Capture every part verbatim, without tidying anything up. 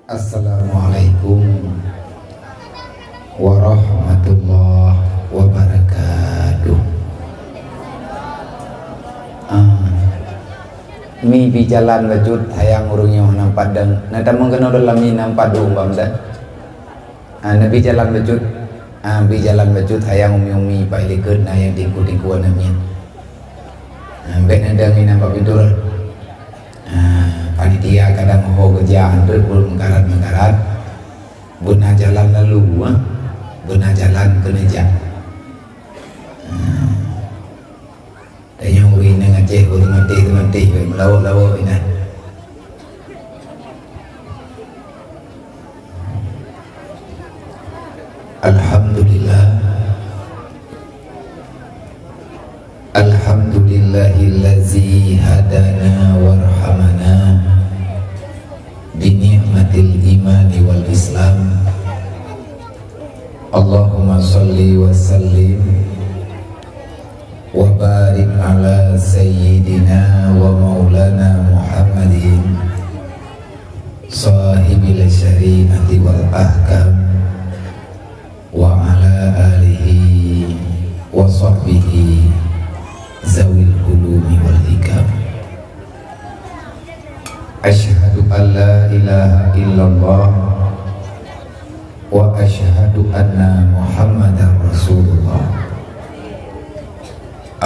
Assalamualaikum warahmatullahi wabarakatuh. Ah, mi bi jalan bacut hayang ureuëng nyoe nampat deng. Na tamong keunoe dalam mi nampat dong bang dan. Ah, na bi jalan bacut. Ah, bi jalan bacut hayang umi-umi pai likot na yang tingku-tingku aneuk nyan. Ah, bèk na deng inan bak pintoe. Ah, panitia kadang ho geujak antot buet meukarat-meukarat. Beuna jalan lalu, ha? Beuna jalan keuneuk jak. Ah. Tanyoe ureuëng inong Aceh, ureuëng maté-maté, bèk meulawok-lawok inan. Alhamdulillah. Alhamdulillahillazi hadana warhamana bi ni'matil imani wal islam. Allahumma shalli wa sallim wa barik ala sayyidina wa maulana Muhammadin sahibil syari'ati wal ahkam wa ala alihi wa sahbihi zawil hulumi wal hikam. Asyhadu an la ilaha illallah wa asyhadu anna Muhammadar Rasulullah.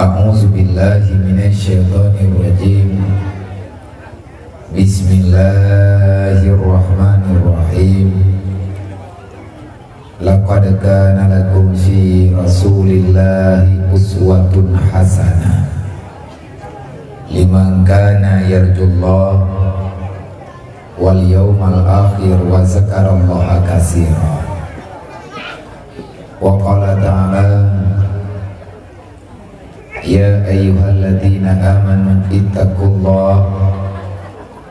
A'udzu billahi minasy syaithanir rajim. Bismillahirrahmanirrahim. Laqad kana lakum fi Rasulillahi uswatun hasanah liman kana yarjullah wal yaumal akhir wa dzakarallaha katsira. Wa qala ta'ala, ya ayyuhalladzina amanu ittaqullaha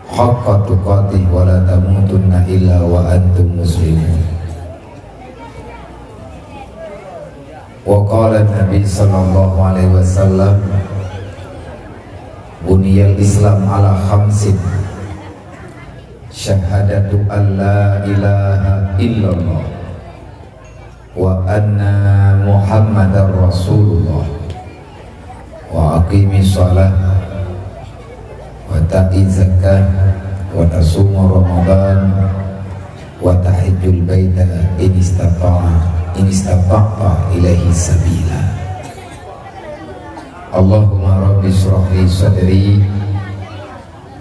haqqa tuqatih wa la tamutunna illa wa antum muslimun. Wa qala Nabi sallallahu alaihi wasallam, buniyal Islam ala khamsin, syahadatu an la ilaha illallah wa anna Muhammadar Rasulullah, wa aqimis shalah, wa ta'iz zakah, wa tasuma Ramadan, wa tahijjul baita in istata'a, in istata'ta ilaihi sabila. Allahumma rabbi shrah li sadri,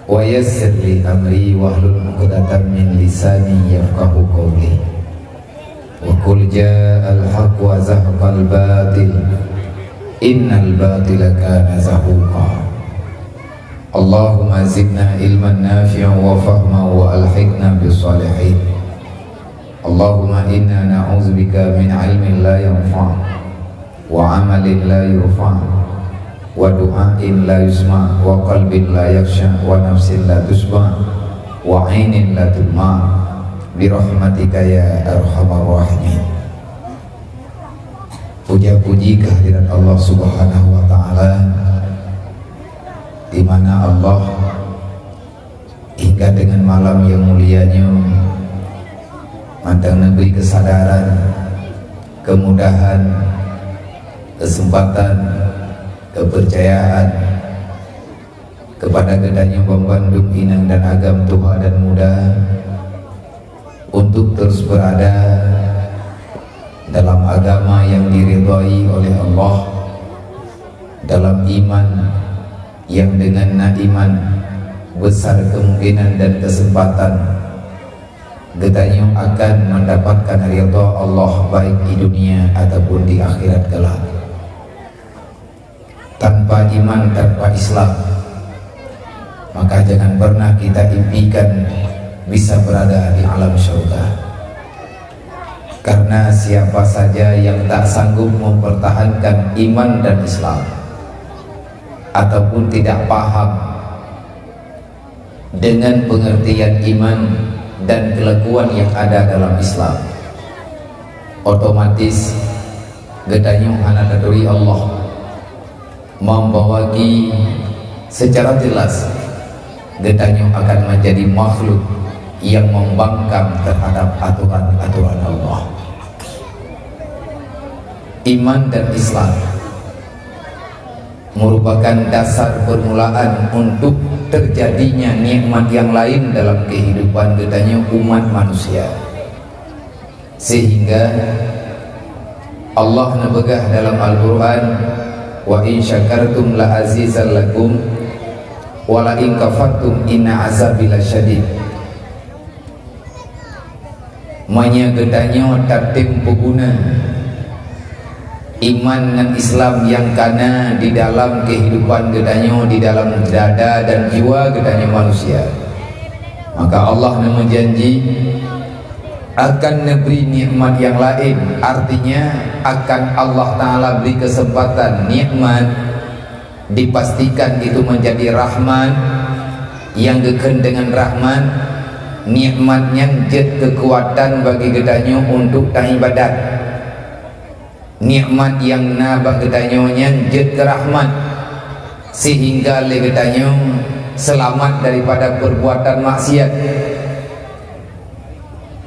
wa yassir li amri, wahlul 'uqdatam min lisani yafqahu qawli. Wa qul ja'al haqq wa zahaqal batil, innal batila kana zahuqa. Allahumma zidna ilman nafi'an wa fahman wa alhiqna bis shalihin. Allahumma inna na'udzubika min ilmin la yanfa', wa amalin la yurfa', wa du'ain la yusma', wa qalbin la yakhsya', wa nafsin la tasyba', wa ainin la tudma', bi rahmatika ya arhamar rahimin. Puja-puji kehadirat Allah Subhanahu wa Ta'ala, di mana Allah hingga dengan malam yang mulia nyoe mantong neubri kesadaran, kemudahan, kesempatan, kepercayaan kepada geutanyoe banmandum inong dan agam tuha dan muda untuk terus berada dalam agama yang diridhai oleh Allah, dalam iman yang dengan na iman besar kemungkinan dan kesempatan geutanyoe akan mendapatkan ridha Allah baik di dunia ataupun di akhirat kelak. Tanpa iman, tanpa Islam, maka jangan pernah kita impikan bisa berada di alam syurga. Karena siapa saja yang tak sanggup mempertahankan iman dan Islam, ataupun tidak paham dengan pengertian iman dan kelakuan yang ada dalam Islam, otomatis geutanyoe hana taturi Allah. Membawaki secara jelas geutanyoe akan menjadi makhluk yang membangkang terhadap aturan-aturan Allah. Iman dan Islam merupakan dasar permulaan untuk terjadinya nikmat yang lain dalam kehidupan geutanyoe umat manusia. Sehingga Allah neupeugah dalam Al-Quran, "Wa in syakartum la azidannakum, wa la in kafartum inna azabi lasyadid." Meunyoe geutanyoe tatem peuguna iman ngon Islam nyang kana di dalam kehidupan geutanyoe, di dalam dada dan jiwa geutanyoe manusia, maka Allah neumeujanji akan neubri nikmat nyang laén, artinya akan Allah Ta'ala bri keuseumpatan nikmat dipastikan itu meunjadi rahmat, nyang geukheun deungon rahmat, nikmat nyan jeuet keukuatan bagi geutanyoe untuk taibadat. Nikmat nyang na bak geutanyoe nyan jeuet keu rahmat, sehingga lé geutanyoe seulamat daripada perbuatan maksiat.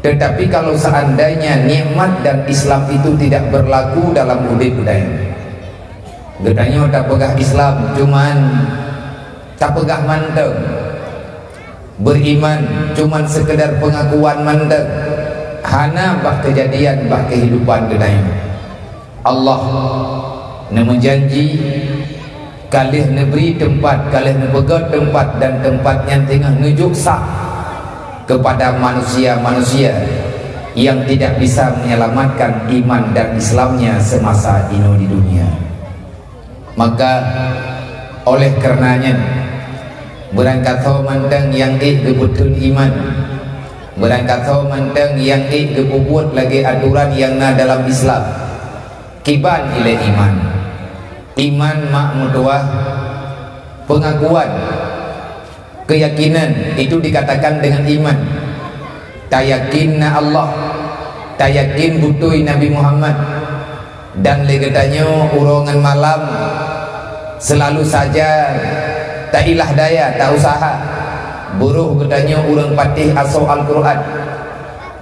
Tetapi kalau seandainya nikmat dan Islam itu tidak berlaku dalam udeb geutanyoe, geutanyoe tapeugah Islam cuman tapeugah mantong, beriman cuman sekedar pengakuan mantong, hana bak kejadian bak kehidupan geutanyoe. Allah neumeujanji ka lheueh neubri teumpat, ka lheueh neupeugöt teumpat, dan teumpat nyan teungoh neujok sah kepada manusia-manusia yang tidak bisa menyelamatkan iman dan Islamnya semasa inoe di dunia. Maka, oleh karenanya, beurangkasoe mantong nyang ék geupeutheun iman, beurangkasoe mantong nyang ék geupeubuet lagée aturan nyang na dalam Islam. Kiban ilée iman? Iman mak meutuwah peungakuan, keuyakinan, itu dikatakan dengan iman. Tayakin na Allah, tayakin beutôi Nabi Muhammad, dan lé geutanyoe uroe ngon malam selalu saja tailah daya, tausaha, beurôh geutanyoe ureuëng patéh asoe Al-Quran,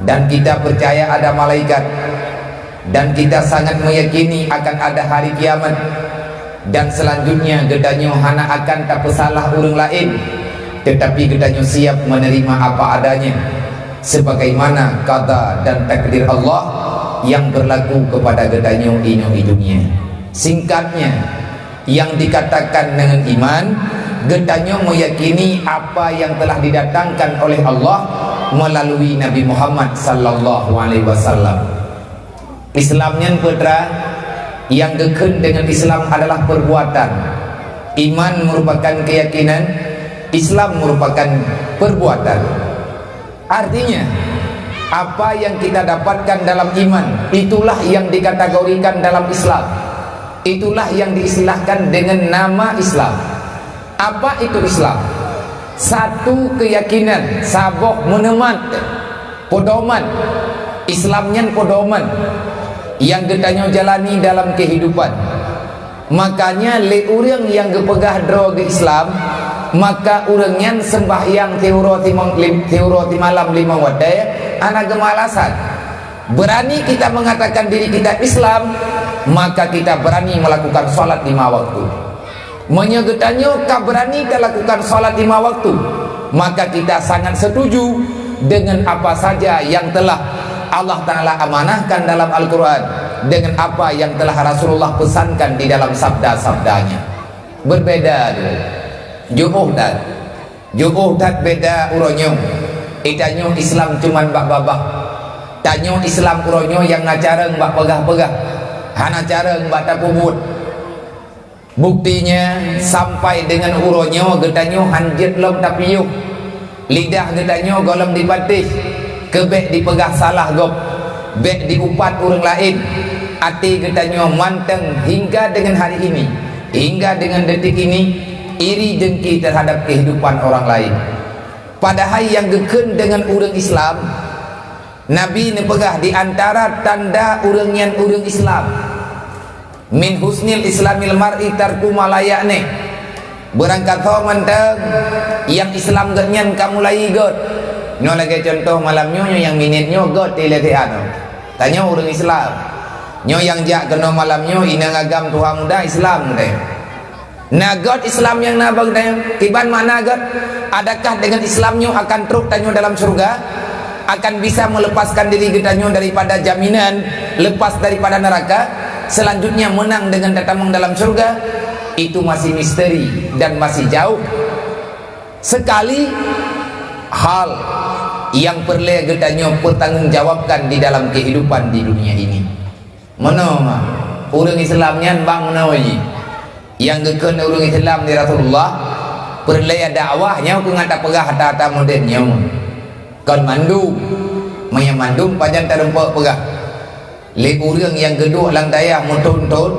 dan kita percaya ada malaikat, dan kita sangat meyakini akan ada hari kiamat, dan selanjutnya geutanyoe hana akan tapeusalah ureuëng laén, tetapi geutanyoe siap menerima apa adanya, sebagaimana qada dan takdir Allah yang berlaku kepada geutanyoe inoe di dunia. Singkatnya, yang dikatakan dengan iman, geutanyoe meyakini apa yang telah didatangkan oleh Allah melalui Nabi Muhammad sallallahu alaihi wasallam. Islam nyan peue teuma, nyang geukheun deungon Islam adalah perbuatan. Iman merupakan keyakinan, Islam merupakan perbuatan. Artinya, apa yang kita dapatkan dalam iman, itulah yang dikategorikan dalam Islam. Itulah yang diistilahkan dengan nama Islam. Apa itu Islam? Satu keyakinan, saboh monumen, pedoman. Islam nyan pedoman nyang geutanyoe jalani dalam kehidupan. Makanya lé ureuëng nyang geupeugah droe geu Islam, maka ureuëng nyan seumbahyang siuroe simong-, lim-, siuroe simalam limong watée hana geumalasan. Berani kita mengatakan diri kita Islam, maka kita berani melakukan salat lima waktu. Meunyoe geutanyoe ka berani talakukan salat lima waktu, maka kita sangat setuju dengan apa saja yang telah Allah Ta'ala amanahkan dalam Al-Quran, dengan apa yang telah Rasulullah pesankan di dalam sabda-sabdanya. Berbeda tu. Jeuôh that. Jeuôh that beda uroe nyoe. Geutanyoe Islam cuman bak babah. Tanyoe Islam uroe nyoe nyang na carông bak peugah-peugah. Hana carông bak tapeubuet. Buktinya, sampai deungon uroe nyoe geutanyoe hanjeuet lom tapiôh. Lidah geutanyoe gohlom dipatéh, keu bék dipeugah salah gob, bék diupat ureuëng laén. Até geutanyoe mantong hingga deungon hari ini, hingga deungon detik ini, iri dengki terhadap kehidupan orang lain. Padahai nyang geukheun deungon ureuëng Islam, Nabi neupeugah di antara tanda ureuëng nyan ureuëng Islam, "Min husnil islamil mar'i tarku ma la ya'ni." Beurangkasoe mantong nyang Islam geuhnyan ka mulai göt. Nyoe lagée contoh malam nyoe, nyoe nyang minét nyoe göt di L T A nyoe. Tanyoe ureuëng Islam. Nyoe nyang jak keunoe malam nyoe inong agam tuha muda Islam deh. Na göt Islam nyang na bak tanyoe? Kiban makna göt? Adakah dengan Islam nyoe akan trok tanyoe dalam syurga? Akan bisa melepaskan diri geutanyoe daripada jaminan lepas daripada neraka, selanjutnya menang dengan tatamong dalam syurga? Itu masih misteri dan masih jauh sekali hal yang peureulée geutanyoe peutanggung jawabkan di dalam kehidupan di dunia ini. Meunoe, ureuëng Islam nyan bang meunoe jih. Nyang geukheun ureuëng Islam di Rasulullah, peureulée dakwah nyoe keu ngon tapeugah hata-hata modern nyoe. Kon mandum, meunyoe mandum pajan tarumpok peugah. Lé ureuëng nyang geuduek lam dayah meuthon-thon,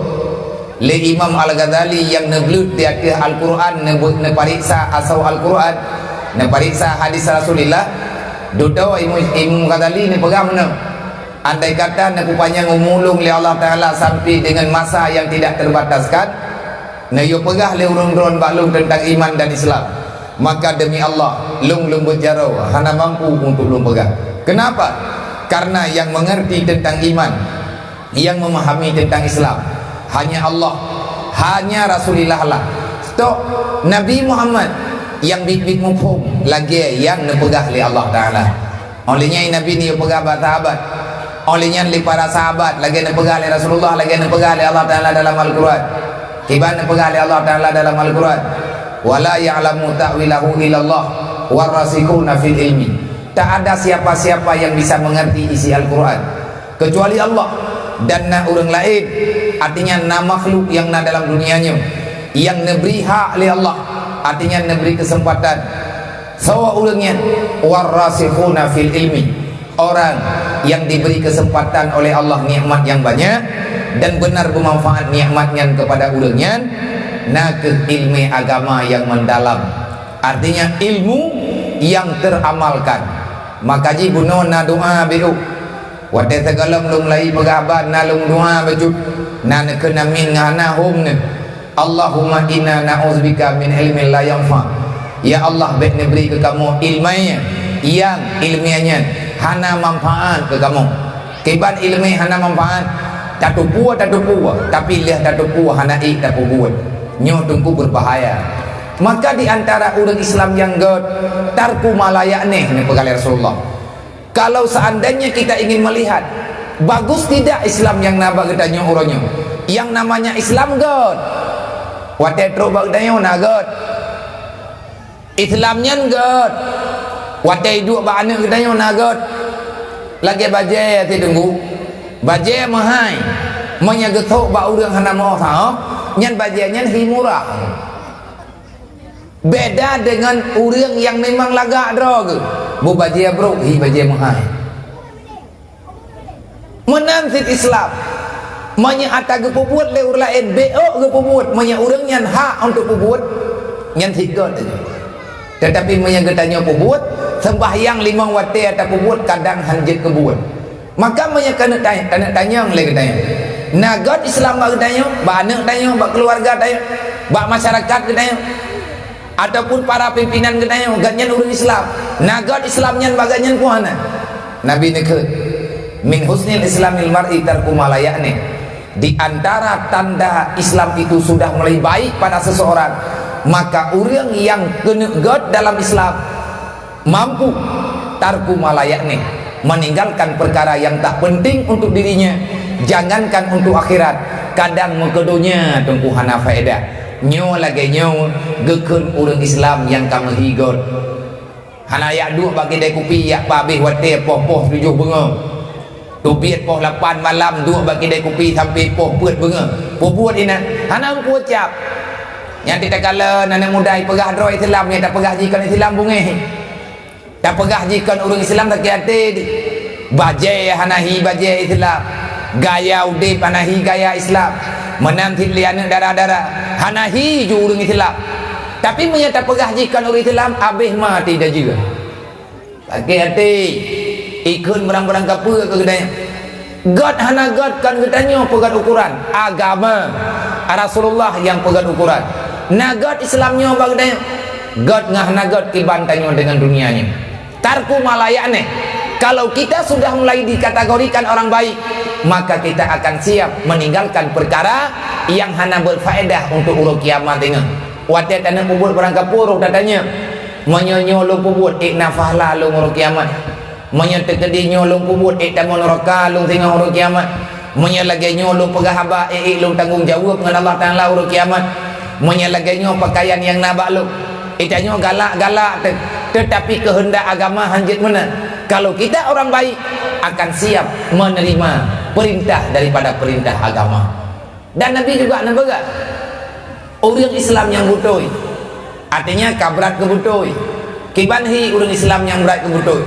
lé Imam Al-Ghazali nyang neubleuet di ateueh Al-Qur'an, neubu-, neupariksa asoe Al-Qur'an, neupariksa hadis Rasulullah, dudoe Imam, Imam Ghazali neupeugah meunoe, andai kata neupeupanyang umu lôn lé Allah Taala sampai dengan masa yang tidak terbataskan, neuyue peugah lé ureuëng droen bak lôn teuntang iman dan Islam, maka demi Allah, lôn leumbot jaroe hana mampu untuk lôn peugah. Kenapa? Karena yang mengerti tentang iman, yang memahami tentang Islam, hanya Allah, hanya Rasulullah lah. Stok Nabi Muhammad nyang biet-biet muphom lagée nyang neupeugah lé Allah Taala. Óh lheueh nyan Nabi neupeugah bak sahabat. Óh lheueh nyan lé para sahabat lagée neupeugah lé Rasulullah, lagée neupeugah lé Allah Taala dalam Al-Qur'an. Kiban neupeugah lé Allah Taala dalam Al-Qur'an, "Wa la ya'lamu ta'wilahu illallah warasikhuna fil ilmi." Tak ada siapa-siapa yang bisa mengerti isi Al-Qur'an kecuali Allah dan na ureuëng laén, artinya na makhluk nyang na dalam dunia nyoe, nyang neubri hak lé Allah, artinya neubri keuseumpatan. Soe ureuëng nyan? Warasikhuna fil ilmi, orang yang diberi kesempatan oleh Allah nikmat yang banyak dan benar bermanfaat nikmat nyan kepada ureuëng nyan, na kheueh ilmu agama yang mendalam, artinya ilmu yang teramalkan. Maka jih bunoe na doa beuh. Watée sigohlom lôn mulai peugah haba na lôn doa bacut, na neukheun amin ngon hana hom neuh. Allahumma inna na'udzubika min ilmin la yanfa. Ya Allah, bék neubri keu kamoe iéleumé nyang iéleumé nyan hana manfaat keu kamoe. Kiban iéleumé hana manfaat, tatupue, tatupue, tapi lheueh tatupue hana ék tapeubuet. Nyoe teungku beubahaya. Maka di antara ureuëng Islam nyang göt, tarku ma la ya'ni, neupeugah lé Rasulullah. Kalau seandainya kita ingin melihat, bagus tidak Islam nyang na bak geutanyoe uroe nyoe? Yang namanya Islam göt. Watée trok bak geutanyoe na göt. Islam nyan göt. Watée duek bak aneuëk geutanyoe na göt. Lagée bajée teungku. Bajée meuhai. Meunyoe geusok bak ureuëng hana meuoh saôh, nyan bajée nyan hi murah. Beda dengan ureuëng nyang memang lagak droe geuh. Beu bajée brok hi bajée meuhai. Meunan cit Islam. Meunyoe ata geupeubuet lé ureuëng laén, bék geupeubuet. Meunyoe ureuëng nyan hak untuk peubuet, nyan cit göt. Tetapi meunyoe geutanyoe peubuet, sembahyang limong watée ata peubuet, kadang hana jeuet keubuet. Maka meunyoe keuneuk ta-, keuneuk tanyong lé geutanyoe, na göt Islam bak geutanyoe, bak aneuëk tanyoe, bak keuluwarga tanyoe, bak masyarakat geutanyoe, ataupun para pimpinan geutanyoe, gobnyan ureuëng Islam, na göt Islam nyan bak gobnyan peue hana? Nabi neukheun, "Min husnil islamil mar'i tarku ma la ya'ni." Di antara tanda Islam itu sudah mulai baik pada seseorang, maka ureuëng nyang keuneuk göt dalam Islam, mampu tarku ma la ya'ni, meninggalkan perkara yang tak penting untuk dirinya, jangankan untuk akhirat, kadang meukeudônya teungku hana faedah. Nyoe lagée nyoe geukheun ureuëng Islam nyang ka meuhi göt. Hana yak duek bak kidai kupi yak pabéh watée poh-poh tujoh beungoh. Teubiet poh lapan malam duek bak kidai kupi sampai poh peuet beungoh. Peubuet inan, hana meupucap. Nyan titakala aneuk muda ipeugah droe Islam, nyang tapeugah jih kon Islam bungéh. Tapeugah jih kon ureuëng Islam sakét até dih. Bajée hana hi bajée Islam. Gaya udeb hana hi gaya Islam. Meunan cit lé aneuk dara-dara hana hi ju ureuëng Islam. Tapi meunyoe tapeugah jih kon ureuëng Islam, abéh ma até tajeuet. Sakét até, ikheun barang-barang kapeue keu geutanyoe. Göt hana göt kon geutanyoe peugöt ukuran. Agama Rasulullah nyang peugöt ukuran. Na göt Islam nyoe bak geutanyoe. Göt ngon hana göt kiban tanyoe deungon dunia nyoe. Tarku ma la ya'ni. Kalau kita sudah mulai dikategorikan orang baik, maka kita akan siap meninggalkan perkara yang hana berfaedah untuk uroe kiamat teungoh. Watée taneuk peubuet barang kapue, roh tatanyong, "Meunyoe nyoe lôn peubuet, ék na pahala lôn uroe kiamat? Meunyoe teukeudi nyoe lôn peubuet, ék tamong neuraka lôn teungoh uroe kiamat? Meunyoe lagée nyoe lôn peugah haba, ék-ék lôn tanggong jaweueb ngon Allah Taala uroe kiamat? Meunyoe lagée nyoe peukayan nyang na bak lôn?" Geutanyoe galak-galak te-, teutapi keuheundak agama hanjeuet meunan. Kalau kita orang baik, akan siap menerima perintah daripada perintah agama. Dan Nabi juga neupeugah, ureuëng Islam nyang beutôi, artinya ka brat keu beutôi. Kiban hi ureuëng Islam nyang brat keu beutôi?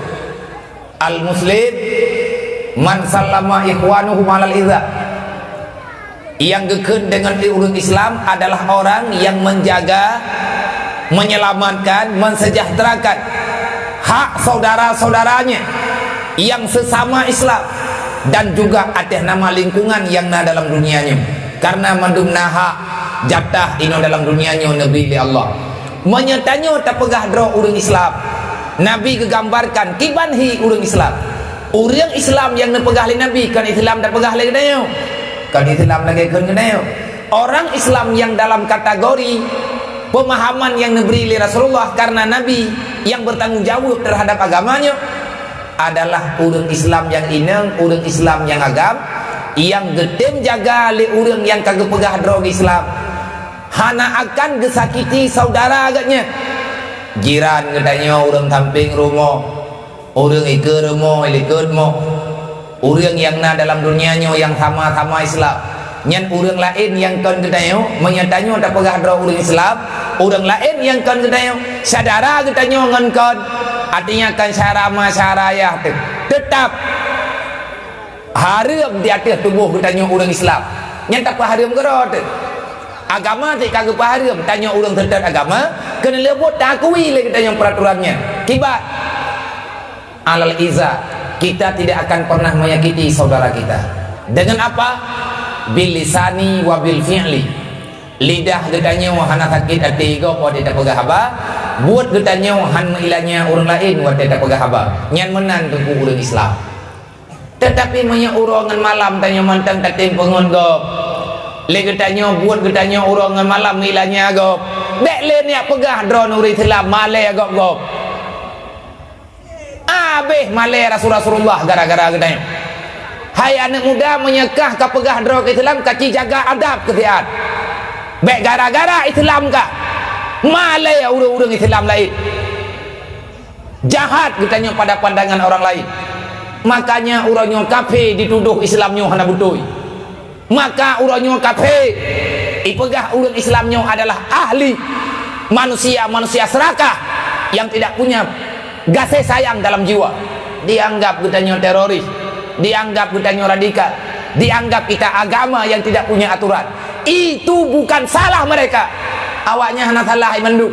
Al-muslim man sallama ikhwanuhu alal iza. Yang geukheun dengan ureuëng Islam adalah orang yang menjaga, menyelamatkan, mensejahterakan hak saudara-saudaranya yang sesama Islam dan juga atas nama lingkungan yang na dalam dunia nyoe. Karena mandum na hak jatah inoe dalam dunia nyoe neubri lé Allah. Meunyoe tanyoe tapeugah droe ureuëng Islam, Nabi geugambarkan kiban hi ureuëng Islam. Ureuëng Islam nyang neupeugah lé Nabi kon Islam tapeugah lé geutanyoe. Kon Islam lagée kon geutanyoe. Orang Islam yang dalam kategori pemahaman yang neubri lé Rasulullah karena Nabi yang bertanggung jawab terhadap agamanya adalah ureuëng Islam nyang inong, ureuëng Islam nyang agam, nyang geutem jaga lé ureuëng nyang ka geupeugah droe Islam. Hana akan geusakiti saudara geuh nyan. Jiran geutanyoe, ureuëng sampéng rumoh, ureuëng ikeue rumoh, likot moh, ureuëng nyang na dalam dunia nyoe nyang sama-sama Islam. Nyan ureuëng laén nyang kon geutanyoe, meunyoe tanyoe tapeugah droe ureuëng Islam, ureuëng laén nyang kon geutanyoe, syedara geutanyoe ngon kon, artinya kon syedara ma syedara ayah teuh. Teutap hareuem di ateueh tuboh geutanyoe ureuëng Islam. Nyan tapeuhareuem keudroe teuh. Agama teuh ka geupeuhareuem, tanyoe ureuëng seutôt agama, keuneulheueh buet taakui lé geutanyoe peuraturan nyan. Kiban? Alal iza, kita tidak akan pernah menyakiti saudara kita. Dengan apa? Bil lisani wa bil fi'li. Lidah geutanyoe hana sakét até gob watée tapeugah haba, buet geutanyoe han meuilanya ureuëng laén watée tapeugah haba. Nyan meunan teungku ureuëng Islam. Teutapi meunyoe uroe ngon malam tanyoe mantong tatem peungon gob, lé geutanyoe buet geutanyoe uroe ngon malam meuilanya gob, bék lé neujak peugah droeneuh ureuëng Islam malée gob-gob. Abéh malée rasul-rasulullah gara-gara geutanyoe. Hai aneuëk muda, meunyoe kah ka peugah droe keu Islam, ka ci jaga adab keu siat. Bék gara-gara Islam kah malée ureuëng-ureuëng Islam laén. Jahat geutanyoe pada pandangan orang lain. Makanya uroe nyoe kafé ditudoh Islam nyoe hana beutôi. Maka uroe nyoe kafé ipeugah ureuëng Islam nyoe adalah ahli manusia-manusia serakah yang tidak punya gaséh sayang dalam jiwa. Dianggap geutanyoe teroris, dianggap geutanyoe radikal, dianggap kita agama yang tidak punya aturan. Itu bukan salah mereka. Awaknyan hana salah mandum.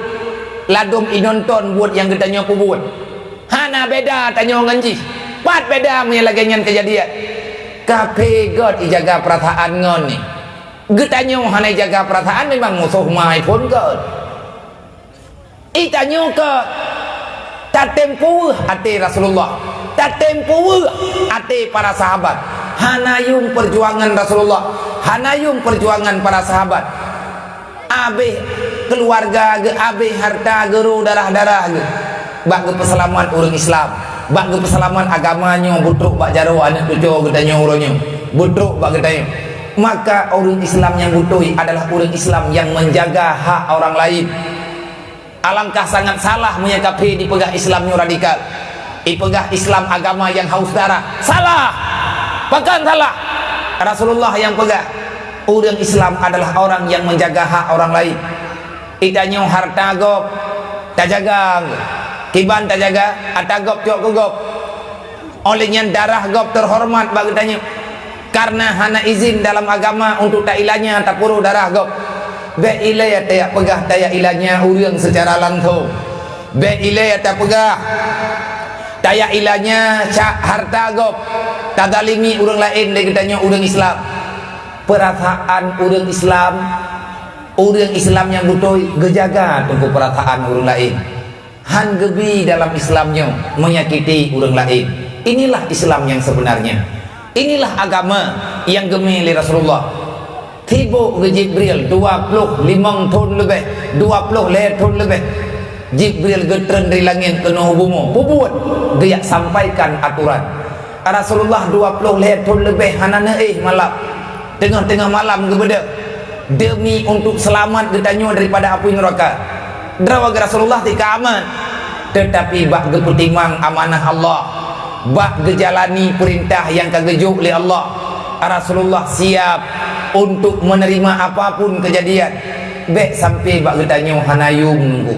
Ladôm inonton buet nyang geutanyoe peubuet. Hana beda tanyoe ngon jih. Pat beda meunyoe lagée nyan keujadian. Kafé göt ijaga peurasaan ngon ni. Geutanyoe hana ijaga peurasaan, memang musoh mai phon göt. Itanyoe göt tatem puweueh até Rasulullah, tatem puweueh até para sahabat. Hana yuem peujuangan Rasulullah, hana yuem peujuangan para sahabat. Abéh keuluwarga geuh, abéh hareuta geuh, rô darah-darah geuh bak geupeuseulamat ureuëng Islam, bak geupeuseulamat agama nyoe, beutrok bak jaroe aneuëk cucoe geutanyoe uroe nyoe, beutrok bak geutanyoe. Maka ureuëng Islam nyang beutôi adalah ureuëng Islam nyang menjaga hak orang lain. Alangkah sangat salah meunyoe kafé dipeugah Islam nyoe radikal, ipeugah Islam agama nyang haus darah. Salah! Pakon salah? Rasulullah nyang peugah, ureuëng Islam adalah orang yang menjaga hak orang lain. Itanyoe hareuta gob tajaga, kiban tajaga, ata gob cok keu gob. Óh lheueh nyan darah gob teuhoreumat bak geutanyoe. Kareuna hana izin dalam agama untuk tailanya, tapeuroh darah gob. Bék ilée tajak peugah tajak ilanya ureuëng seucara langsong. Bék ilée tapeugah tajak ilanya cak hareuta gob, tazalimi ureuëng laén lé geutanyoe ureuëng Islam. Peurasaan ureuëng Islam, ureuëng Islam nyang beutôi geujaga teungku peurasaan ureuëng laén. Han geubi dalam Islam nyoe menyakiti ureuëng laén. Inilah Islam yang sebenarnya. Inilah agama yang geumé lé Rasulullah. Sibok geu Jibril dua ploh limong thon leubeh, dua ploh lhée thon leubeh. Jibril geutreun dari langét keunoe bumoe, peubuet geujak sampaikan aturan. Rasulullah dua ploh lhée thon leubeh hana neuéh malam. Teungoh-teungoh malam geubeudôh demi untuk seulamat geutanyoe daripada apui neuraka. Droe Rasulullah tika aman, teutapi bak geupeutimang amanah Allah, bak geujalani peurintah nyang ka geujok lé Allah, Rasulullah siap untuk menerima apapun kejadian. Bék sampai bak geutanyoe hana yum nunggu.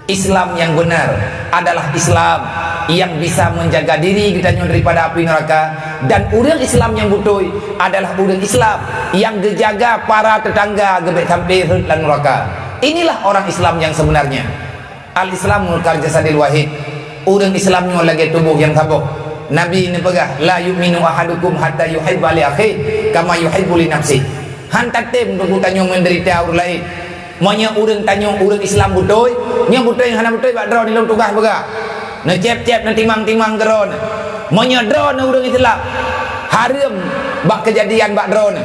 Islam yang benar adalah Islam yang bisa menjaga diri geutanyoe daripada api neraka, dan ureuëng Islam yang beutôi adalah ureuëng Islam yang geujaga para tetangga geubek sampai rhot lam neraka. Inilah orang Islam yang sebenarnya. Al-Islamul kal jasadil wahid. Ureuëng Islam nyoe lagée tuboh nyang saboh. Nabi neupeugah, "La yu'minu ahadukum hatta yuhibba li akhihi kama yuhibbu li nafsihi." Han tatem tuboh tanyoe menderita ureuëng laén. Meunyoe ureuëng tanyoe ureuëng Islam beutôi, nyoe beutôi hana beutôi bak droeneuh lôn tugaih peugah. Neucép-cép, neutimang-timang keu droeneuh. Meunyoe droeneuh ureuëng Islam, hareuem bak keujadian bak droeneuh.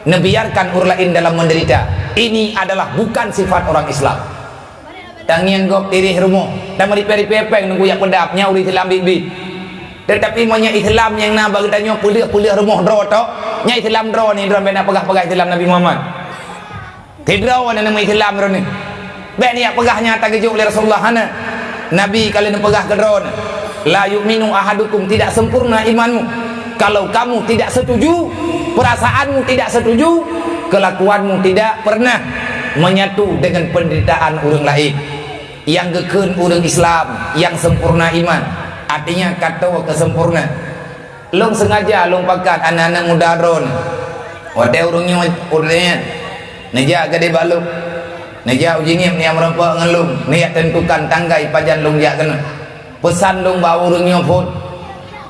Neubiarkan ureuëng laén dalam menderita. Ini adalah bukan sifat orang Islam. Tangieng gob tireh rumoh, dan meuripée-ripée péng nunggu jak peudap, nyan ureuëng Islam biet-biet. Teutapi meunyoe Islam nyang na bak geutanyoe peuleueh-peuleueh rumoh droe tok, nyan Islam droeneuh, droeneuh bék na peugah-peugah Islam Nabi Muhammad. Sidroe na nama Islam droeneuh. Bék nijak peugah nyang ka geujok lé Rasulullah, hana. Nabi ka lheueh neupeugah keu droeneuh, "La yu'minu ahadukum," tidak sempurna imanmu. Kalau kamu tidak setuju, perasaanmu tidak setuju, kelakuanmu tidak pernah menyatu dengan penderitaan ureuëng laén. Nyang geukheun ureuëng Islam nyang sempurna iman, artinya ka toe keu sempurna. Lôn sengaja lôn pakat aneuëk-aneuëk muda droeneuh. Watée ureuëng nyoe, ureuëng nyan neujak gadée bak lôn, neujak u jingib, neujak meurumpok ngon lôn, neujak tentukan tanggai pajan lôn jak keunoe. Peusan lôn bak ureuëng nyoe phon,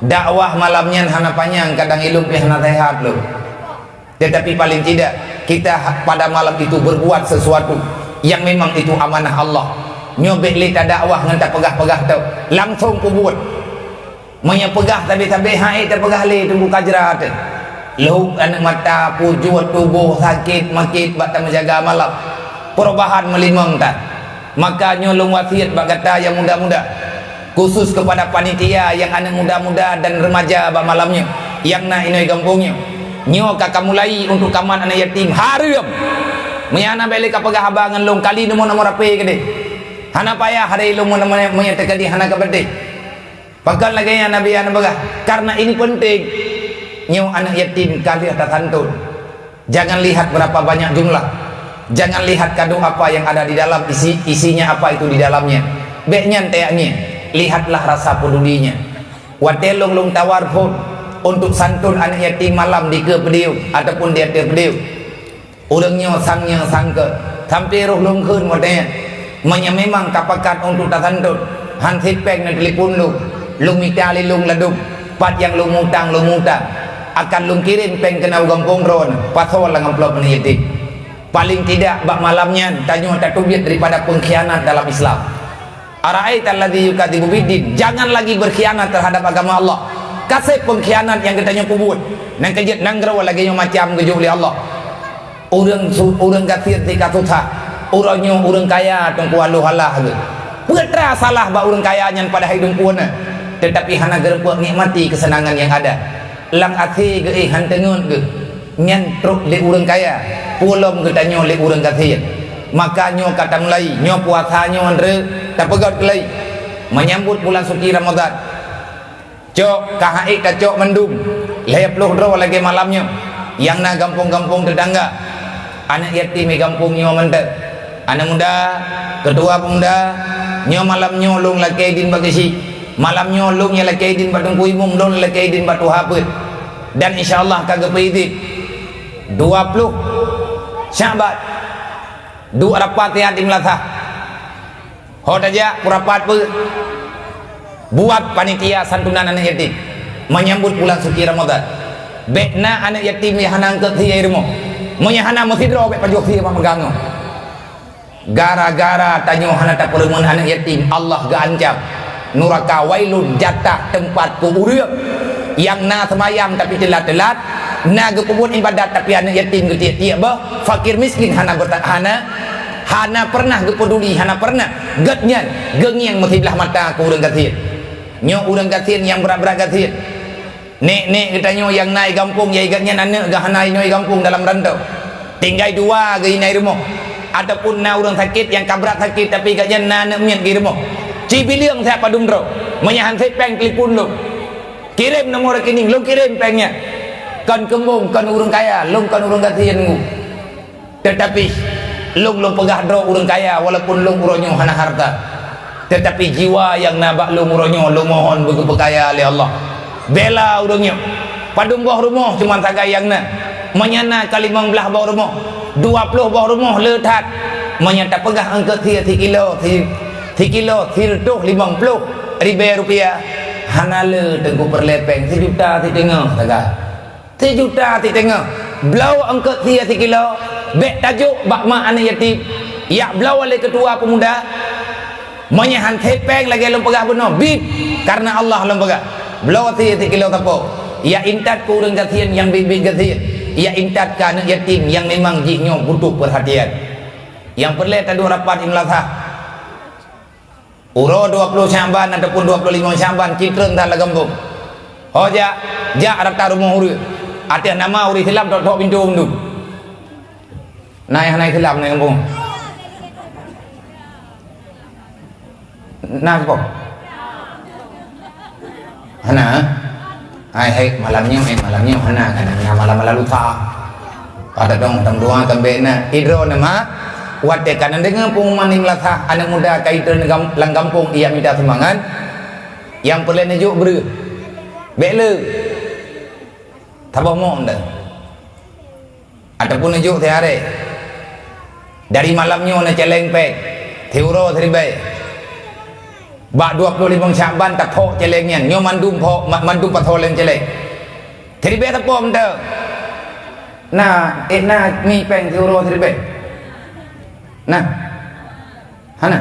dakwah malam nyan hana panyang, kadang ilôn pih hana sehat lôn. Tetapi paling tidak, kita ha-, pada malam itu berbuat sesuatu yang memang itu amanah Allah. Nyoe bék lé tadakwah ngon tapeugah-peugah tok, langsong peubuet. Meunyoe peugah sabe-sabe, han ék tapeugah lé, teungku kajra teuh. Lhok aneuëk mata, pujot tuboh, sakét makét bak tameujaga malam. Perubahan meulimong tan. Maka nyoe lôn wasiet bak gata nyang muda-muda, khusus kepada panitia nyang aneuëk muda-muda dan remaja bak malam nyoe, nyang na inong gampông nyoe. Nyoe ka kamulai untuk kamat aneuëk yatim, hareuem. Meunyoe hana bék lé kapeugah haba ngon lôn, kali nomor-nomor H P keudeh. Hana payah hari lôn meunyoe, meunyoe teukeudi hana kapeudeh. Pakon lagée nyan Nabi neupeugah, karena ini penting. Nyoe aneuëk yatim ka lheueh tasantun. Jangan lihat berapa banyak jumlah. Jangan lihat kado apa yang ada di dalam, isi, isinya apa itu di dalamnya. Bék nyan teuyak ngieng. Lihatlah rasa pedulinya. Watée lôn, lôn tawar phon untuk santun aneuëk yatim malam di keue podium ataupun di ateueh podium. Ureuëng nyoe sang nyoe sang keuh, sampoe roh lôn kheun watée nyan. Meunyoe memang ka pakat untuk tasantun, han sit péng neutelepon lôn, lôn mita lé lôn ladôm, pat nyang lôn mutang, lôn mutang. Akan lôn kirém péng keunoe u gampông droeneuh, pasoe lam amplop aneuëk yatim. Paling tidak bak malam nyan, tanyoe tateubiet daripada pengkhianat dalam Islam. Ara'aital ladzi yukadzibu biddin, jangan lagi berkhianat terhadap agama Allah. Ka sép pengkhianat nyang geutanyoe peubuet, nyang keujeuet nanggroe lagée nyoe macam geujok lé Allah. Ureuëng su-, ureuëng gasien sika susah, uroe nyoe ureuëng kaya teungku aloh alah geuh. Peue teuma salah bak ureuëng kaya nyan padahai dumpeue na, tetapi hana geureupok nikmati keuseunangan nyang ada. Lam até geuéh han teungeut geuh, nyan trok lé ureuëng kaya, peue lom geutanyoe lé ureuëng gasien. Maka nyoe ka tamulai, nyoe puasa nyoe andre tapeugét keulai menyambut bulan suci Ramadan. Cok, ka han ék tacok mandum, lhée ploh droe lagée malam nyoe, nyang na gampông-gampông teutangga, aneuëk yatim di gampông nyoe mantong. Aneuëk muda, keutua peumuda, nyoe malam nyoe lôn lakée idin bak geuchik, malam nyoe lôn nyang lakée idin bak teungku imum, lôn lakée idin bak tuha peuet. Dan insya Allah ka geupeuidin dua ploh Syakban, duek rapat siat di meulasah. Ho tajak peurapat peuet buat panitia santunan aneuëk yatim menyambut bulan suci Ramadan. Bék na aneuëk yatim nyang hana eungkot sie i rumoh. Meunyoe hana meusidroe bék pajoh sie bak meugangoh. Gara-gara tanyoe hana tapeureumeun aneuk yatim, Allah geuancam. Nuraka wailun, jatah teumpat keu ureuëng nyang na seumayang tapi teulat-teulat, na geupeubuet iébadat tapi aneuk yatim geutiek-tiek boh, fakir miskin hana berta-, hana, hana pernah geupeuduli, hana pernah. Geuhnyan geungieng meusiblah mata keu ureuëng gasien. Nyoe ureuëng gasien nyang brat-brat gasien. Nek-nek geutanyoe nyang na i gampông, ya i geuhnyan aneuk geuh hana inoe i gampông dalam rantau. Tinggai dua geuh inan i rumoh. Ataupun na ureuëng sakét nyang ka brat sakét, tapi geuhnyan na aneuk miet geuh i rumoh. Ci bileueng siat padum droe. Meunyo han sép péng, telepon lôn. Kirém nomor rekening, lôn kirém péng nyan. Kon keumbông, kon ureuëng kaya, lôn kon ureuëng gasien ngu. Teutapi, lôn, lôn peugah droe ureuëng kaya, walaupun lôn uroe nyoe hana hareuta. Teutapi jiwa nyang na bak lôn uroe nyoe, lôn mohon beugeupeukaya lé Allah. Bela ureuëng nyoe. Padum boh rumoh cuma sagai nyang na. Meunyo na ka limong blaih boh rumoh, dua ploh boh rumoh le that. Meunyo tapeugah eungkôt sie sikilo, si-, sikilo sireutôh limong ploh ribée rupiah, hana le Teungku peureulée péng, sijuta siteungoh sagai. Sijuta siteungoh. Bloe eungkôt sie sikilo, bék tajok bak mak aneuk yatim. Jak bloe lé keutua peumuda. Meunyo han sép péng lagée lôn peugah bunoe, biet, kareuna Allah lôn peugah. Bloe sie sikilo sapo. Jak intat keu ureuëng gasien nyang biet-biet gasien. Jak intat keu aneuk yatim nyang memang jih nyoe butuh peurhatian. Nyang peureulée taduek rapat i meulasah. Uroe dua ploh Syakban ataupun dua ploh limong Syakban, ci treun that lam gampông. Ho jak, jak rata rumoh ureuëng. Ateueh nama ureuëng Islam, tok-tok pintoe mandum. Na nyang hana Islam lam gampông? Na sapo? Hana? Hai, hai, malam nyoe, eh, malam nyoe hana, kan na malam-malam lusa. Pada dong, dong dua kambek na. Idroe na ma, watée ka na deungoe pengumuman di meulasah, aneuk muda ka itreun gam-, lam gampông, ijak mita sumbangan, nyang peureulée neujok breueh. Bék le. Saboh mok nda. Ataupun neujok siharée. Dari malam nyoe neucéléng péng, siuroe siribée. Bak dua ploh limong Syakban taphok céléng nyan, nyoe mandum phok, ma-, mandum pasoe lé céléng. Siribée sapo mantong. Na, eh, na mi péng siuroe siribée? Na. Hana?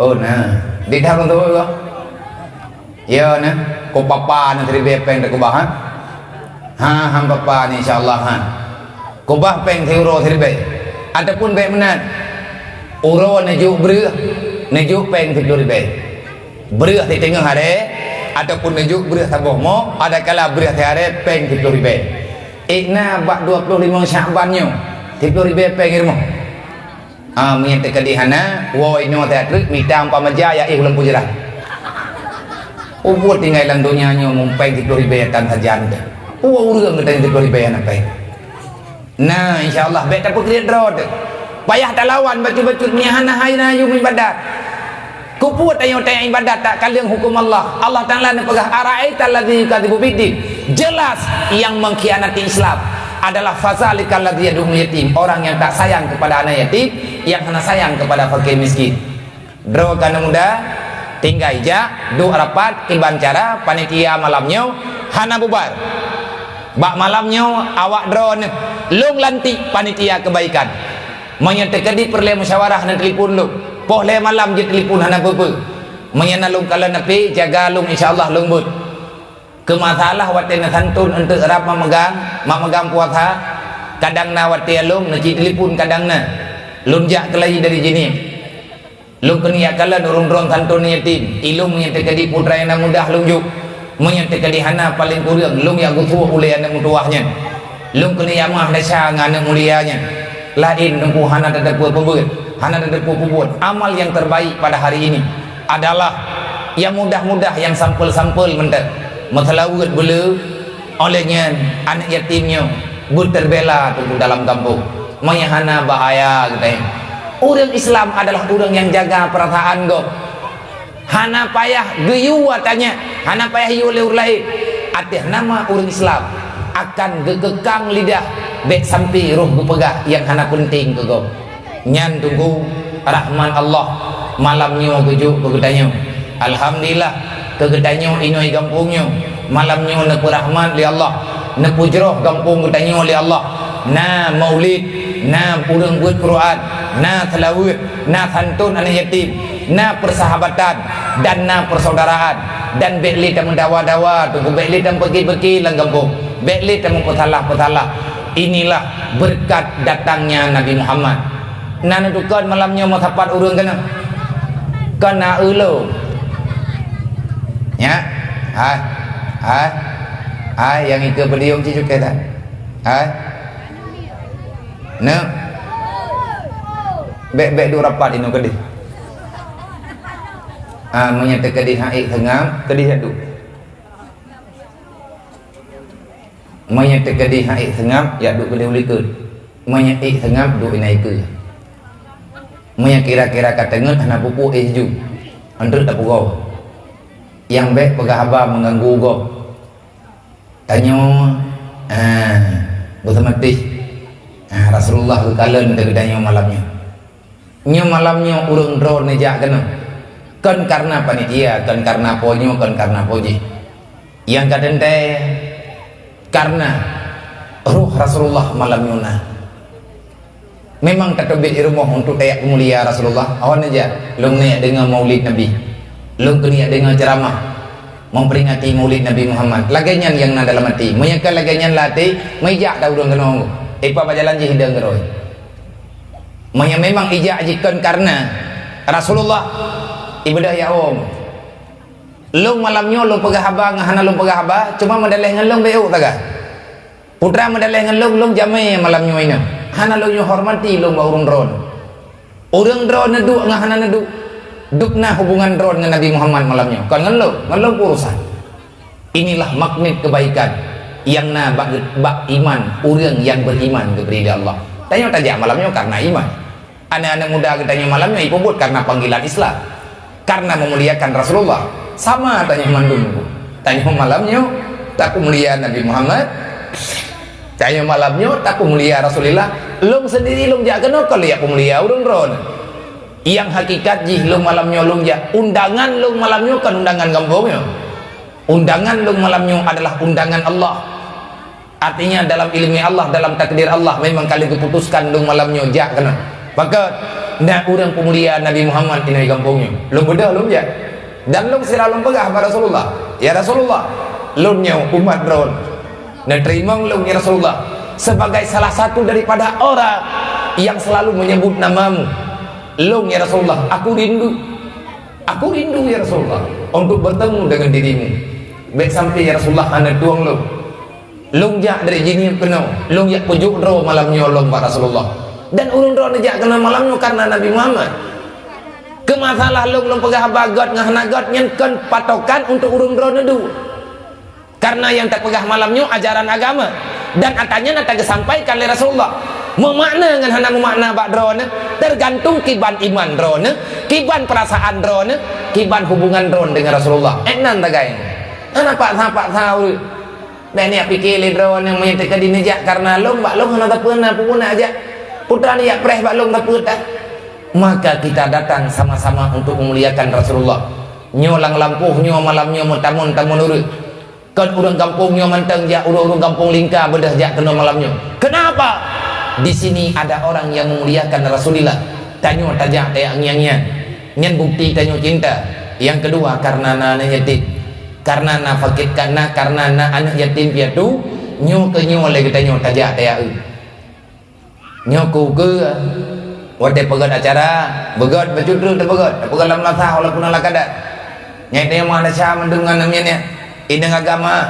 Oh, na. Di dalam tu, ya, na. Ku papa na siribée péng dak kubah, ha? Ha, han papa ni, insya Allah, ha. Kubah péng siuroe siribée. Ataupun bék meunan. Uroe neujok breueh, neujok péng siploh ribée. Breueh siteungoh harée, ataupun neujok breueh saboh mok, adakala breueh siharée péng siploh ribée. Ikna bak dua ploh limong Syakban nyoe, siploh ribée péng i rumoh. Ah, meunyo teukeudi hana, woe inoe that treuk mita umpama ja ya éh ulôn pujrah. Ubuet tinggai lam donya nyoe mumpeng siploh ribée tan sajan teuh. Uwoe ureuëng geutanyoe siploh ribée hana péng. Nah, insya Allah bék tapeukriet droe teuh. Payah talawan bacut-bacut meunyo hana hai na yum ibadat. Keupeue tanyoe teuh ibadat takaleueng huköm Allah? Allah Taala neupeugah, "Ara'aital ladzi yukadzibu biddin." Jelas yang mengkhianati Islam adalah fazalikal ladzi yad'ul yatim, orang yang tak sayang kepada anak yatim, yang hana sayang kepada fakir miskin. Droe keuneuk muda, tinggai jak, duek rapat, kiban cara panitia malam nyoe hana bubar. Bak malam nyoe awak droeneuh lôn lantik panitia kebaikan. Meunyoe teukeudi peureulée musyawarah neutelepon lôn, poh lhée malam jeuet telepon hana peue-peue. Meunyoe na lôn kalon api, jaga lôn, insya Allah lôn beuet. Keu masalah watée neusantun eunteuk rab mameugang, mameugang puasa, kadang na watée lôn neuci telepon kadang na. Lôn jak keulayi dari jinih. Lôn keuneuk jak kalon ureuëng droen santun yatim, ilôn nyang teukeudi putra nyang na mudah lôn jok. Meunyoe teukeudi hana, paleng kureueng lôn jak geusuet ulée aneuëk meutuwah nyan. Lôn keuneuk jak meuah desya ngon aneuëk mulia nyan. Laén teungku hana tateupeue peubuet, hana tateupeue peubuet. Amal yang terbaik pada hari ini adalah yang mudah-mudah, yang sampel-sampel mantong. Meuseulaweuet beuleu, óh lheueh nyan aneuëk yatim nyoe beuteubela teungku dalam gampông. Meunyoe hana, bahaya geutanyoe. Ureuëng Islam adalah ureuëng nyang jaga peurasaan gob. Hana payah geuyue tanyoe, hana payah yue lé ureuëng laén. Ateueh nama ureuëng Islam akan geukeukang lidah, bék sampoe roh geupeugah nyang hana peunteng keu gob. Nyan teungku rahmat Allah malam nyoe geujok keu geutanyoe. Alhamdulillah, keu geutanyoe inoe gampông nyoe, malam nyoe neupeurahmat lé Allah, neupeujroh gampông geutanyoe lé Allah. Na maulid, na ureuëng beuet Quran, Na seulaweuet, na santôn aneuk yatim, na peusahabatan, dan na persaudaraan. Dan bék lé tameudawa-dawa, teungku, bék lé tameupeuki-peuki lam gampông, bék lé tameupeusalah-peusalah. Inilah beureukat datangnya Nabi Muhammad. Na neutukon malam nyoe meusapat ureuëng keunoe? Kon na ulôn. Ya? Hai. Hai. Hai, nyang ikeue podium cit cukai that. Hai. Neuk. Bék, bék duek rapat inoe keudeh. Ah, meunyoe teukeudeh hana ék seungab, keudeh yak duek. Meunyoe teukeudeh hana ék seungab, yak duek keudeh u likot. Meunyoe ék seungab, duek inan ikeue. Meunyoe kira-kira ka teungeut hana pupuk éh ju, anteuk tapeugoe. Nyang bék peugah haba meuganggu gob. Tanyoe, ah, beuseumeutih, ah, Rasulullah geukalon keu geutanyoe malam nyoe. Nyoe malam nyoe ureuëng droe neujak keunoe. Kon kareuna panitia, kon kareuna po nyoe, kon kareuna po jih. Nyang ka teuntée, kareuna roh Rasulullah malam nyoe na. Memang tateubiet di rumoh untuk tajak peumulia Rasulullah. Awak neujak, lôn neujak deungoe maulid Nabi. Lôn keuneuk deungoe ceramah memperingati maulid Nabi Muhammad. Lagée nyan nyang na dalam até. Meunyoe ka lagée nyan lam até, meujak dah ureuëng keunoe. Ipa bak jalan jih idong keudroe. Meunyoe memang ijak jih kon kareuna Rasulullah, ibeudôh ya wong. Lôn malam nyoe lôn peugah haba ngon hana lôn peugah haba, cuma meudaleh ngon lôn bék ôk taga. Putra meudaleh ngon lôn, lôn jamé malam nyoe inoe. Hana lôn nyoe hormati lôn bak ureuëng droe. Ureuëng droe neuduek ngon hana neuduek, dub na hubungan droe ngon Nabi Muhammad malam nyoe. Kon ngon lôn, ngon lôn peurusan. Inilah magnet kebaikan nyang na bak, bak iman ureuëng nyang beriman geubri lé Allah. Tanyoe tajak malam nyoe kareuna iman. Aneuk-aneuk muda geutanyoe malam nyoe ipeubuet kareuna panggilan Islam, kareuna meumuliakan Rasulullah. Sama tanyoe mandum. Tanyoe malam nyoe tapeumulia Nabi Muhammad. Tanyoe malam nyoe tapeumulia Rasulullah. Lôn sendiri lôn jak keunoe kon lôn jak peumulia ureuëng droe. Nyang hakikat jih lôn malam nyoe lôn jak, undangan lôn malam nyoe kon undangan gampông nyoe. Undangan lôn malam nyoe adalah undangan Allah. Artinya, dalam ileumé Allah, dalam takdir Allah, memang ka lheueh geuputuskan lôn malam nyoe jak keunoe. Pakon, na ureuëng peumulia Nabi Muhammad inoe gampông nyoe. Lôn beudôh lôn jak. Dan lôn sira lôn peugah bak Rasulullah, "Ya Rasulullah, lôn nyoe umat droe. Neuteurimong lôn, ya Rasulullah, sebagai salah satu daripada orang yang selalu menyebut nama-Mu. Lôn, ya Rasulullah, aku rindu. Aku rindu, ya Rasulullah, untuk bertemu dengan diri-Mu. Bék sampai, ya Rasulullah, hana tueng lôn." Lôn jak dari jih nyoe keunoe, lôn jak peujok droe malam nyoe lôn bak Rasulullah. Dan ureuëng droe neujak keunoe malam nyoe kareuna Nabi Muhammad. Keu masalah lôn, lôn peugah haba gét ngon hana gét nyan kon patokan untuk ureuëng droe neuduek. Kareuna nyang tapeugah malam nyoe ajaran agama. Dan atra nyan atra geusampaikan lé Rasulullah. Meumakna ngon hana meumakna bak droeneuh, tergantung kiban iman droeneuh, kiban peurasaan droeneuh, kiban hubungan droeneuh deungon Rasulullah. Eh, nan tagai. Hana paksa-paksa ureuëng. Bék neujak pike lé droeneuh meunyoe teuka di neujak kareuna lôn, bak lôn hana sapeue na peue na jak. Putra neujak preh bak lôn sapeue tah. Maka kita datang sama-sama untuk memuliakan Rasulullah. Nyoe lam lampôh nyoe malam nyoe meutamon-tamon ureuëng. Kon ureuëng gampông nyoe mantong jak, ureuëng-ureuëng gampông lingka beudôh jak keunoe malam nyoe. Kenapa? Di sini ada orang yang memuliakan Rasulullah. Tanyoe tajak tajak ngieng-ngieng. Nyan bukti tanyoe cinta. Nyang keudua, kareuna na aneuk yatim. Kareuna na fakir, kareuna, kareuna na aneuk yatim piatu, nyoe keuh nyoe lé geutanyoe tajak tajak eu. Nyoe keu ukeue, watée peugét acara, beugét, bacut treuk teupeugét, teupeugét lam meunasah walaupun ala kadar. Nyan tanyoe meuhanasya mandum ngon namiet nyan. Inong agama,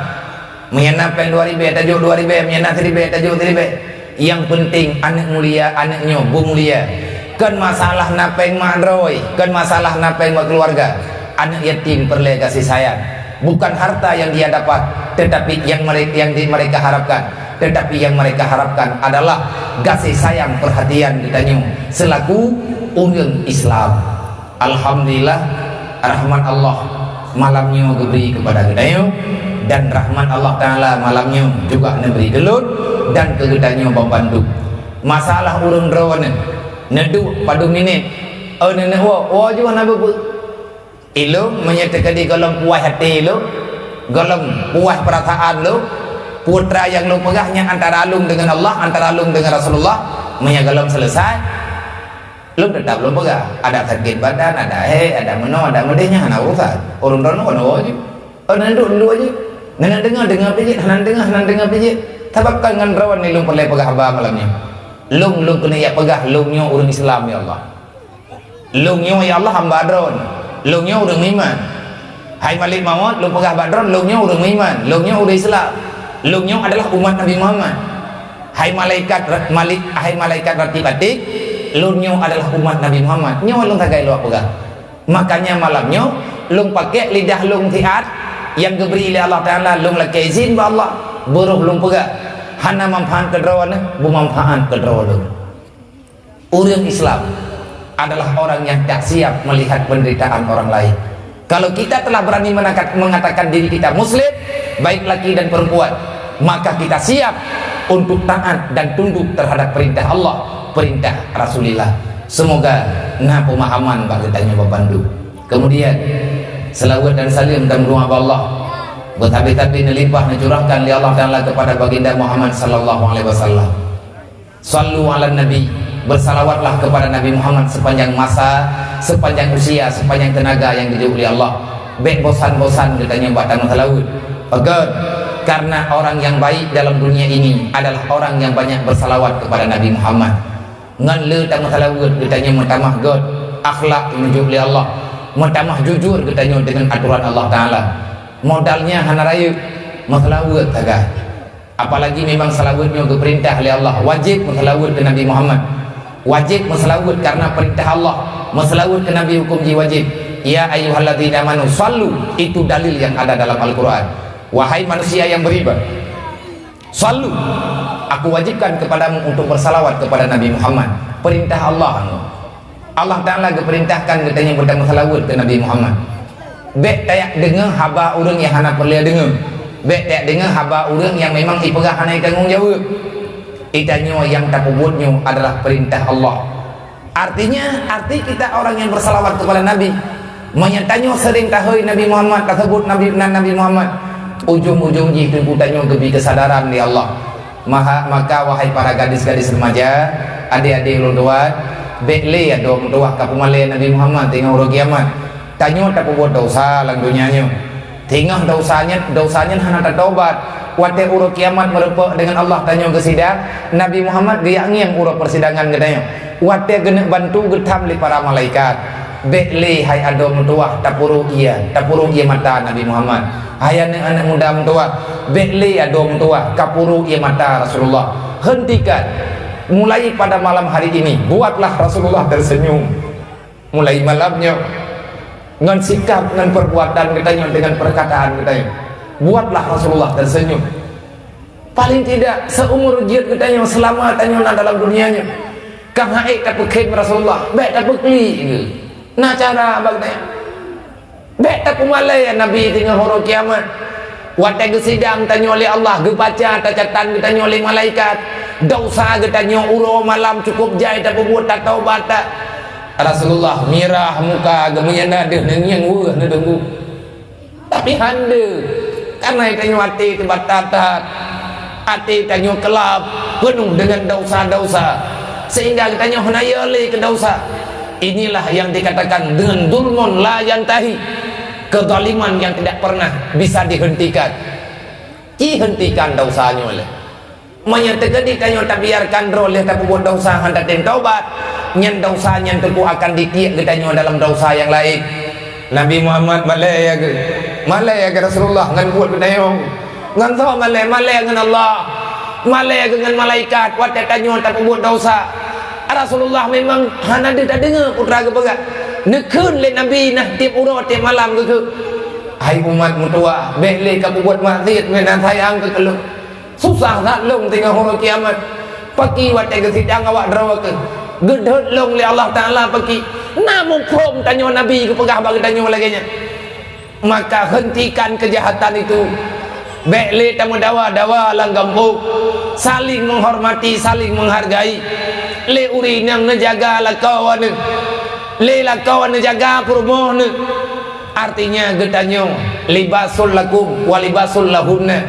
meunyan na péng dua ribée, tajok dua ribée, meunyan na siribée, tajok siribée. Nyang peunteng aneuk mulia, aneuk nyoe beumulia. Kon masalah na péng mak droe, kon masalah na péng bak keuluwarga. Aneuk yatim peureulée gaséh sayang. Bukan harta yang dia dapat, tetapi yang mere-, yang di-, mereka harapkan. Tetapi yang mereka harapkan adalah gaséh sayang, perhatian geutanyoe selaku ureuëng Islam. Alhamdulillah, rahmat Allah malam nyoe geubri kepada geutanyoe, dan rahmat Allah Taala malam nyoe juga neubri keu lôn dan keu geutanyoe bandum. Masalah ureuëng droeneuh, neuduek padum minét, oh, neuneuk woe, woe jih hana beubeue. Ilôn, meunyoe teukeudi gohlom puas até lôn, gohlom puas peurasaan lôn, putra nyang lôn peugah nyan antara lôn deungon Allah, antara lôn deungon Rasulullah, meunyoe gohlom seuleusai, Lôn teutap lôn peugah, ada sakét badan, ada hék, ada meunoe, ada meudeh, nyan hana urusan. Ureueng droeneuh kon woe jih. Oh, neuduek, neuduek jih. Neudeungoe, deungoe pih jeuet, hana deungoe, hana deungoe pih jeuet. Sabab kon ngon droeneuh lôn peureulèe peugah haba malam nyoe. Lôn, lôn keuneuk jak peugah, lôn nyoe ureueng Islam, ya Allah. Lôn nyoe, ya Allah, hamba Droeneuh. Lôn nyoe ureueng meuiman. Hai Malik Maut, lôn peugah bak droeneuh, lôn nyoe ureueng meuiman. Lôn nyoe ureueng Islam. Lôn nyoe adalah umat Nabi Muhammad. Hai malaikat ra-, malik, hai malaikat ratib atid, lôn nyoe adalah umat Nabi Muhammad. Nyoe lôn sagai lôn peugah. Makanya malam nyoe, lôn pakék lidah lôn siat nyang geubri lé Allah Taala, lôn lakèe izin bak Allah, beurôh lôn peugah. Hana manfaat keu droeneuh, beumanfaat keu droe lôn. Ureueng Islam adalah orang yang tak siap melihat penderitaan orang lain. Kalau kita telah berani menangkat-, mengatakan diri kita muslim, baik laki dan perempuan, maka kita siap untuk taat dan tunduk terhadap perintah Allah, perintah Rasulullah. Semoga na pemahaman bak geutanyoe bandum. Kemudian, selawat dan salam dan doa bak Allah, beusabe-sabe neulimpah neucurahkan lé Allah Taala kepada Baginda Muhammad sallallahu alaihi wasallam. Sallu ala Nabi, bersalawatlah kepada Nabi Muhammad sepanjang masa, sepanjang usia, sepanjang tenaga yang dijok oleh Allah. Bèk bosan-bosan geutanyoe bak tameusalawat. Pakon? Karena orang yang baik dalam dunia ini adalah orang yang banyak bersalawat kepada Nabi Muhammad. Ngon le tameusalawat geutanyoe meutamah göt akhlak nyang dijok lé Allah, meutamah jujur geutanyoe dengan aturan Allah Taala. Modalnya hana rayeuk, meusalawat sagai. Apalagi memang salawat nyoe geupeurintah lé Allah, wajéb meusalawat keu Nabi Muhammad. Wajéb meusalawat karena peurintah Allah, meusalawat keu Nabi huköm jih wajéb. "Ya ayyuhalladzina amanu sallu," itu dalil yang ada dalam Al-Quran. Wahai manusia yang beriman, sallu, aku wajibkan kepadamu untuk bersalawat kepada Nabi Muhammad. Peurintah Allah nyoe. Allah Taala geupeurintahkan geutanyoe beutameusalawat keu Nabi Muhammad. Bèk tajak deungoe haba ureueng nyang hana peureulèe deungoe. Bèk tajak deungoe haba ureueng nyang memang ipeugah hana itanggong jaweueb. Geutanyoe nyang tapeubuet nyoe adalah peurintah Allah. Artinya, arti kita orang yang bersalawat kepada Nabi. Meunyoe tanyoe sering tahôi Nabi Muhammad, taseubut Nabi, nan Nabi Muhammad, ujong-ujong jih teungku tanyoe geubri keusadaran lé Allah. Maha-, maka, wahai para gadis-gadis remaja, adék-adék ulôn tuan, bèk lé adoe meutuwah ka peumalèe Nabi Muhammad teungoh uroe kiamat. Tanyoe tapeubuet desya lam donya nyoe. Teungoh desya nyan, desya nyan hana tatobat. Watèe uroe kiamat meurumpok deungon Allah tanyoe geusidang, Nabi Muhammad geujak ngieng uroe peusidangan geutanyoe. Watèe geuneuk bantu geutham lé para malaikat. Bèk lé hai adoe meutuwah tapeuruek ie, tapeuruek ie mata Nabi Muhammad. Hai aneuk-aneuk muda meutuwah, bèk lé adoe meutuwah kapeuruek ie mata Rasulullah. Hentikan. Mulai pada malam hari ini, buatlah Rasulullah tersenyum. Mulai malam nyoe, ngon sikap, ngon perbuatan geutanyoe, dengan perkataan geutanyoe, buatlah Rasulullah tersenyum. Paling tidak, seumur jeuet geutanyoe, selama tanyoe na dalam dunia nyoe, ka han ék tapeukhem Rasulullah, bèk tapeuklik geuh. Na cara bak geutanyoe. Bèk tapeumalèe Nabi teungoh uroe kiamat. Watèe geusidang tanyoe lé Allah, geubaca tacatan geutanyoe lé malaikat. Desya geutanyoe uroe malam cukôp jai tapeubuet, tatobat that. Rasulullah mirah muka, geumeunyan na deuh neungieng weueh neudeungu. Tapi hana, karena tanyoe até teubatat that, até tanyoe keulab, peunoh deungon desya-desya, sehingga tanyoe hana yö lé keu desya. Inilah yang dikatakan dengan zulmun la yantahi, kezaliman yang tidak pernah bisa dihentikan. Ci hentikan desya nyoe lé. Meunyoe teukeudi tanyoe tabiarkan droe lheueh tapeubuet desya hana tatem taubat, nyan desya nyan teungku akan ditiek geutanyoe dalam desya nyang laén. Nabi Muhammad malèe ya keu, malèe ya keu Rasulullah ngon buet geutanyoe. Ngon soe malèe? Malèe ngon Allah. Malèe geuh ngon malaikat watèe tanyoe tapeubuet desya. Rasulullah memang hana deuh tadeungoe peue teuma geupeugah. Neukheun lé Nabi na tiep uroe tiep malam geukheun, "Hai umat meutuwah, bèk lé kapeubuet maksiet meunan sayang keu lôn." Susah that lôn teungoh uroe kiamat. Paki watèe geusidang awak droe keuh. Geudhôt lôn lé Allah Taala paki. Na muphom tanyoe Nabi geupeugah bak geutanyoe lagèe nyan. Maka hentikan kejahatan itu. Bèk lé tameudawa-dawa lam gampông. Saling menghormati, saling menghargai. Lé ureueng inong neujaga lakoe neuh. Lé lakoe neujaga peurumoh neuh. Artinya geutanyoe libasul lakum wa libasul lahunna.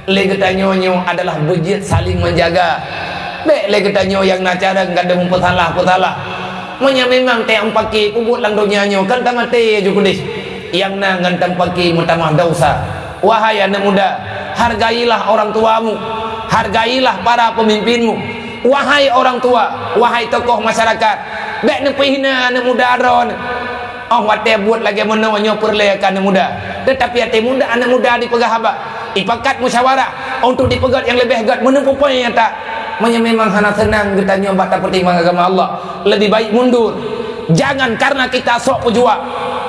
Lé geutanyoe nyoe adalah beujeuet saling menjaga. Bèk lé geutanyoe nyang na carông gadôh meupeusalah-peusalah. Meunyoe memang teumpaki peubuet lam donya nyoe, kan tamaté ju keudeh. Nyang na ngon teumpaki meutamah desya. Wahai aneuk muda, hargailah orang tuamu, hargailah para pemimpinmu. Wahai orang tua, wahai tokoh masyarakat, bék neupeue hina aneuk muda droeneuh. Oh watée buet lagée meunoe nyoe peureulée keu aneuk muda. Teutapi até muda aneuk muda dipeugah haba, ipakat musyawarah untuk dipeugét nyang leubeh gét meuneupeupoi nyata. Meunyoe memang hana seunang geutanyoe bak tapeutimang agama Allah, leubeh baik mundur. Jangan karena kita sok peujuang,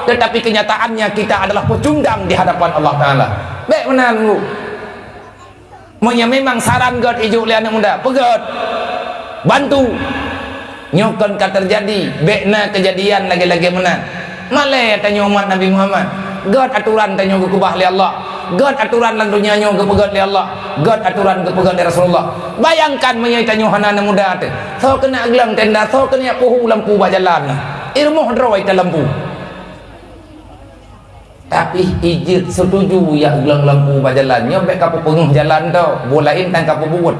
tetapi kenyataannya kita adalah pecundang di hadapan Allah Taala. Bék meunan, Bu. Meunyoe memang saran gét ijok lé aneuk muda, peugét. Bantu. Nyoe kon ka teujadi, bék na keujadian lagée-lagée meunan. Malée tanyoe umat Nabi Muhammad. Gét atoran tanyoe geukeubah lé Allah. Gét atoran lam donya nyoe geupeugét lé Allah. Gét atoran geupeugét lé Rasulullah. Bayangkan meunyoe tanyoe hana aneuk muda teuh. Soe keuneuk gleueng tenda, soe keuneuk puhu lampu bak jalan. Irumoh droe teuh lampu. Tapi ijeuet seutuju jak gleueng lampu bak jalan nyoe bék kapeupeungeuh jalan teuh, buet laén tan kapeubuet.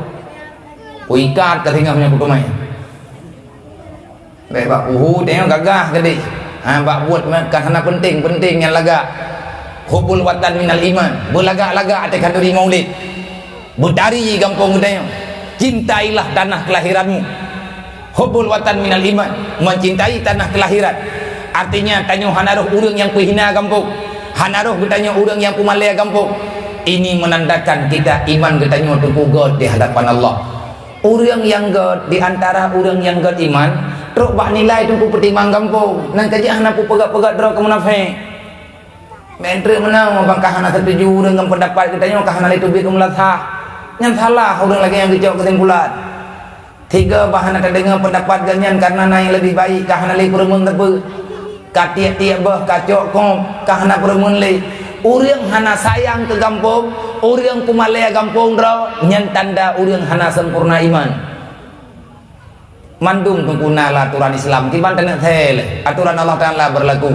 Kuikat ka singoh nyoe kuteumé. Bék bak puhu teuh nyoe gagah keudeh. Ha, bak buet meukan hana penting, penting nyang lagak. Hubbul watan minal iman, beulagak-lagak até khanduri maulid. Beutari gampông geutanyoe, cintailah tanah kelahiranmu. Hubbul watan minal iman, mencintai tanah kelahiran. Artinya tanyoe hana roh ureuëng nyang peuhina gampông, hana roh geutanyoe ureuëng nyang peumalée gampông. Ini menandakan kita iman geutanyoe teungku gét di hadapan Allah. Ureuëng nyang gét di antara ureuëng nyang gét iman, trok bak nilai teungku peutimang gampông, nan ka jeuet hana peupeugét-peugét droe keu munafék. Meuntreuk meunan, bang ka hana seutuju ureuëng ngon peundapat geutanyoe, ka hana lé teubiet u meulasah. Nyan salah ureuëng lagée nyan geucok keusimpulan. Tiga bah hana tadeungoe peundapat geuhnyan kareuna na nyang leubeh baik, ka hana lé peureumeun sapeue. Ka tiek-tiek boh, ka cok kop, ka hana peureumeun lé. Ureuëng hana sayang keu gampông, ureuëng peumalée gampông droe, nyan tanda ureuëng hana sempurna iman. Mandum teungku na lam atoran Islam, kiban taneuk thee lé atoran Allah Taala beurlaku.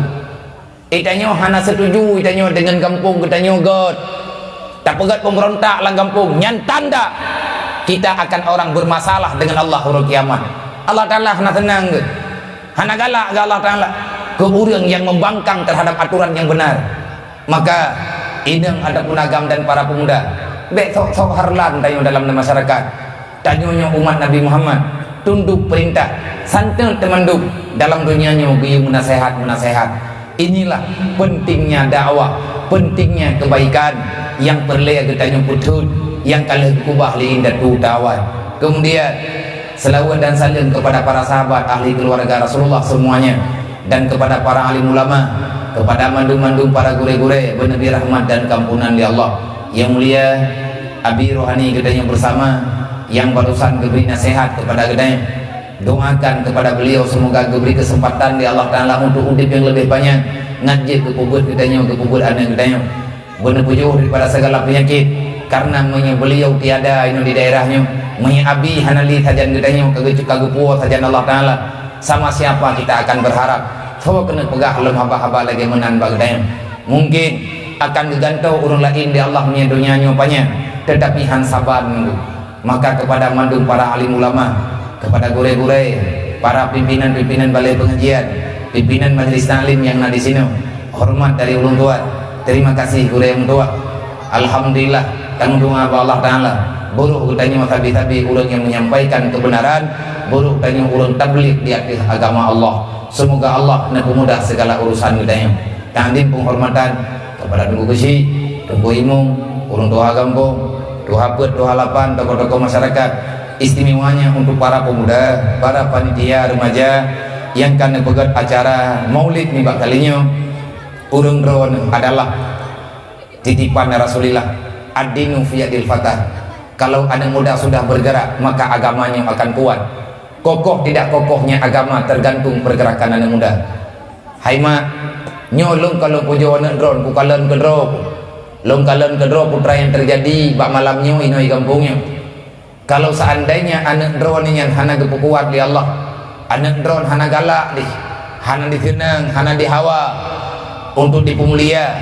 Itanyoe hana seutuju itanyoe deungon gampông geutanyoe gét. Tapeugét pemberontak lam gampông, nyan tanda kita akan orang bermasalah dengan Allah uroe kiamat. Allah Taala hana seunang geuh. Hana galak geuh Allah Taala keu ureuëng nyang membangkang terhadap atoran nyang beunar. Maka, inong ataupun agam dan para pemuda, bék sok-sok hareulan tanyoe dalam masyarakat. Tanyoe nyoe umat Nabi Muhammad, tunduk peurintah, santeut teumandum dalam donya nyoe geuyue meunaseuhat-meunaseuhat. Inilah pentingnya dakwah, pentingnya kebaikan nyang peureulée geutanyoe peutheun nyang ka lheueh geukeubah lé indatu tawai. Kemudian, selawat dan saleuem kepada para sahabat ahli keluarga Rasulullah semuanya. Dan kepada para alim ulama, kepada mandum-mandum para gurée-gurée beuneubri rahmat dan kampunan lé Allah. Yang mulia Abi Rohani geutanyoe bersama yang barusan geubri nasihat kepada geutanyoe. Doakan kepada beliau semoga geubri kesempatan lé Allah Taala untuk udeb nyang leubeh panyang, ngat jeuet geupeubuet geutanyoe, geupeubuet aneuk geutanyoe. Beuneupujoh daripada segala penyakit, karena meunyoe beliau tiada inoe di daerah nyoe, meunyoe Abi hana lé sajan geutanyoe ka geucu-, ka geupuwoe sajan Allah Taala, sama siapa kita akan berharap? Soe keuneuk peugah lom haba-haba lagée meunan bak geutanyoe? Mungkin akan geugantoe ureuëng laén di Allah meunyoe donya nyoe panyang, teutapi han saban nunggu. Maka kepada mandum para alim ulama, kepada gurée-gurée, para pimpinan-pimpinan balai pengajian, pimpinan majelis taklim nyang na di sinoe, hormat dari ulôn tuan, terima kasih gurée ulôn tuan. Alhamdulillah, tanyoe doa bak Allah Taala, barôh geutanyoe sabe-sabe ureuëng nyang menyampaikan kebenaran, barôh tanyoe ureuëng tabligh di ateueh agama Allah. Semoga Allah neupeumudah segala urusan geutanyoe. Takdim penghormatan kepada Teungku Keuchik, Teungku Imum, ureuëng tuha gampông, tuha peuet, tuha lapan, tokoh-tokoh masyarakat, istimewanya untuk para pemuda, para panitia remaja nyang ka neupeugét acara Maulid nibak kali nyoe. Ureuëng droeneuh adalah titipan Rasulillah, "Ad-dinu fi yadil fatah." Kalau aneuk muda sudah bergerak, maka agamanya akan kuat. Kokoh tidak kokohnya agama tergantung pergerakan aneuk muda. Hai mak, nyoe lôn ka lôn pujoe aneuk droen, kukalon keudroe ku. Lôn kalon keudroe peue nyang teujadi bak malam nyoe inoe gampông nyoe. Kalau seandainya aneuk droen nyan hana geupeukuat lé Allah, aneuk droen hana galak deh, hana diseunang, hana dihawa untuk dipeumulia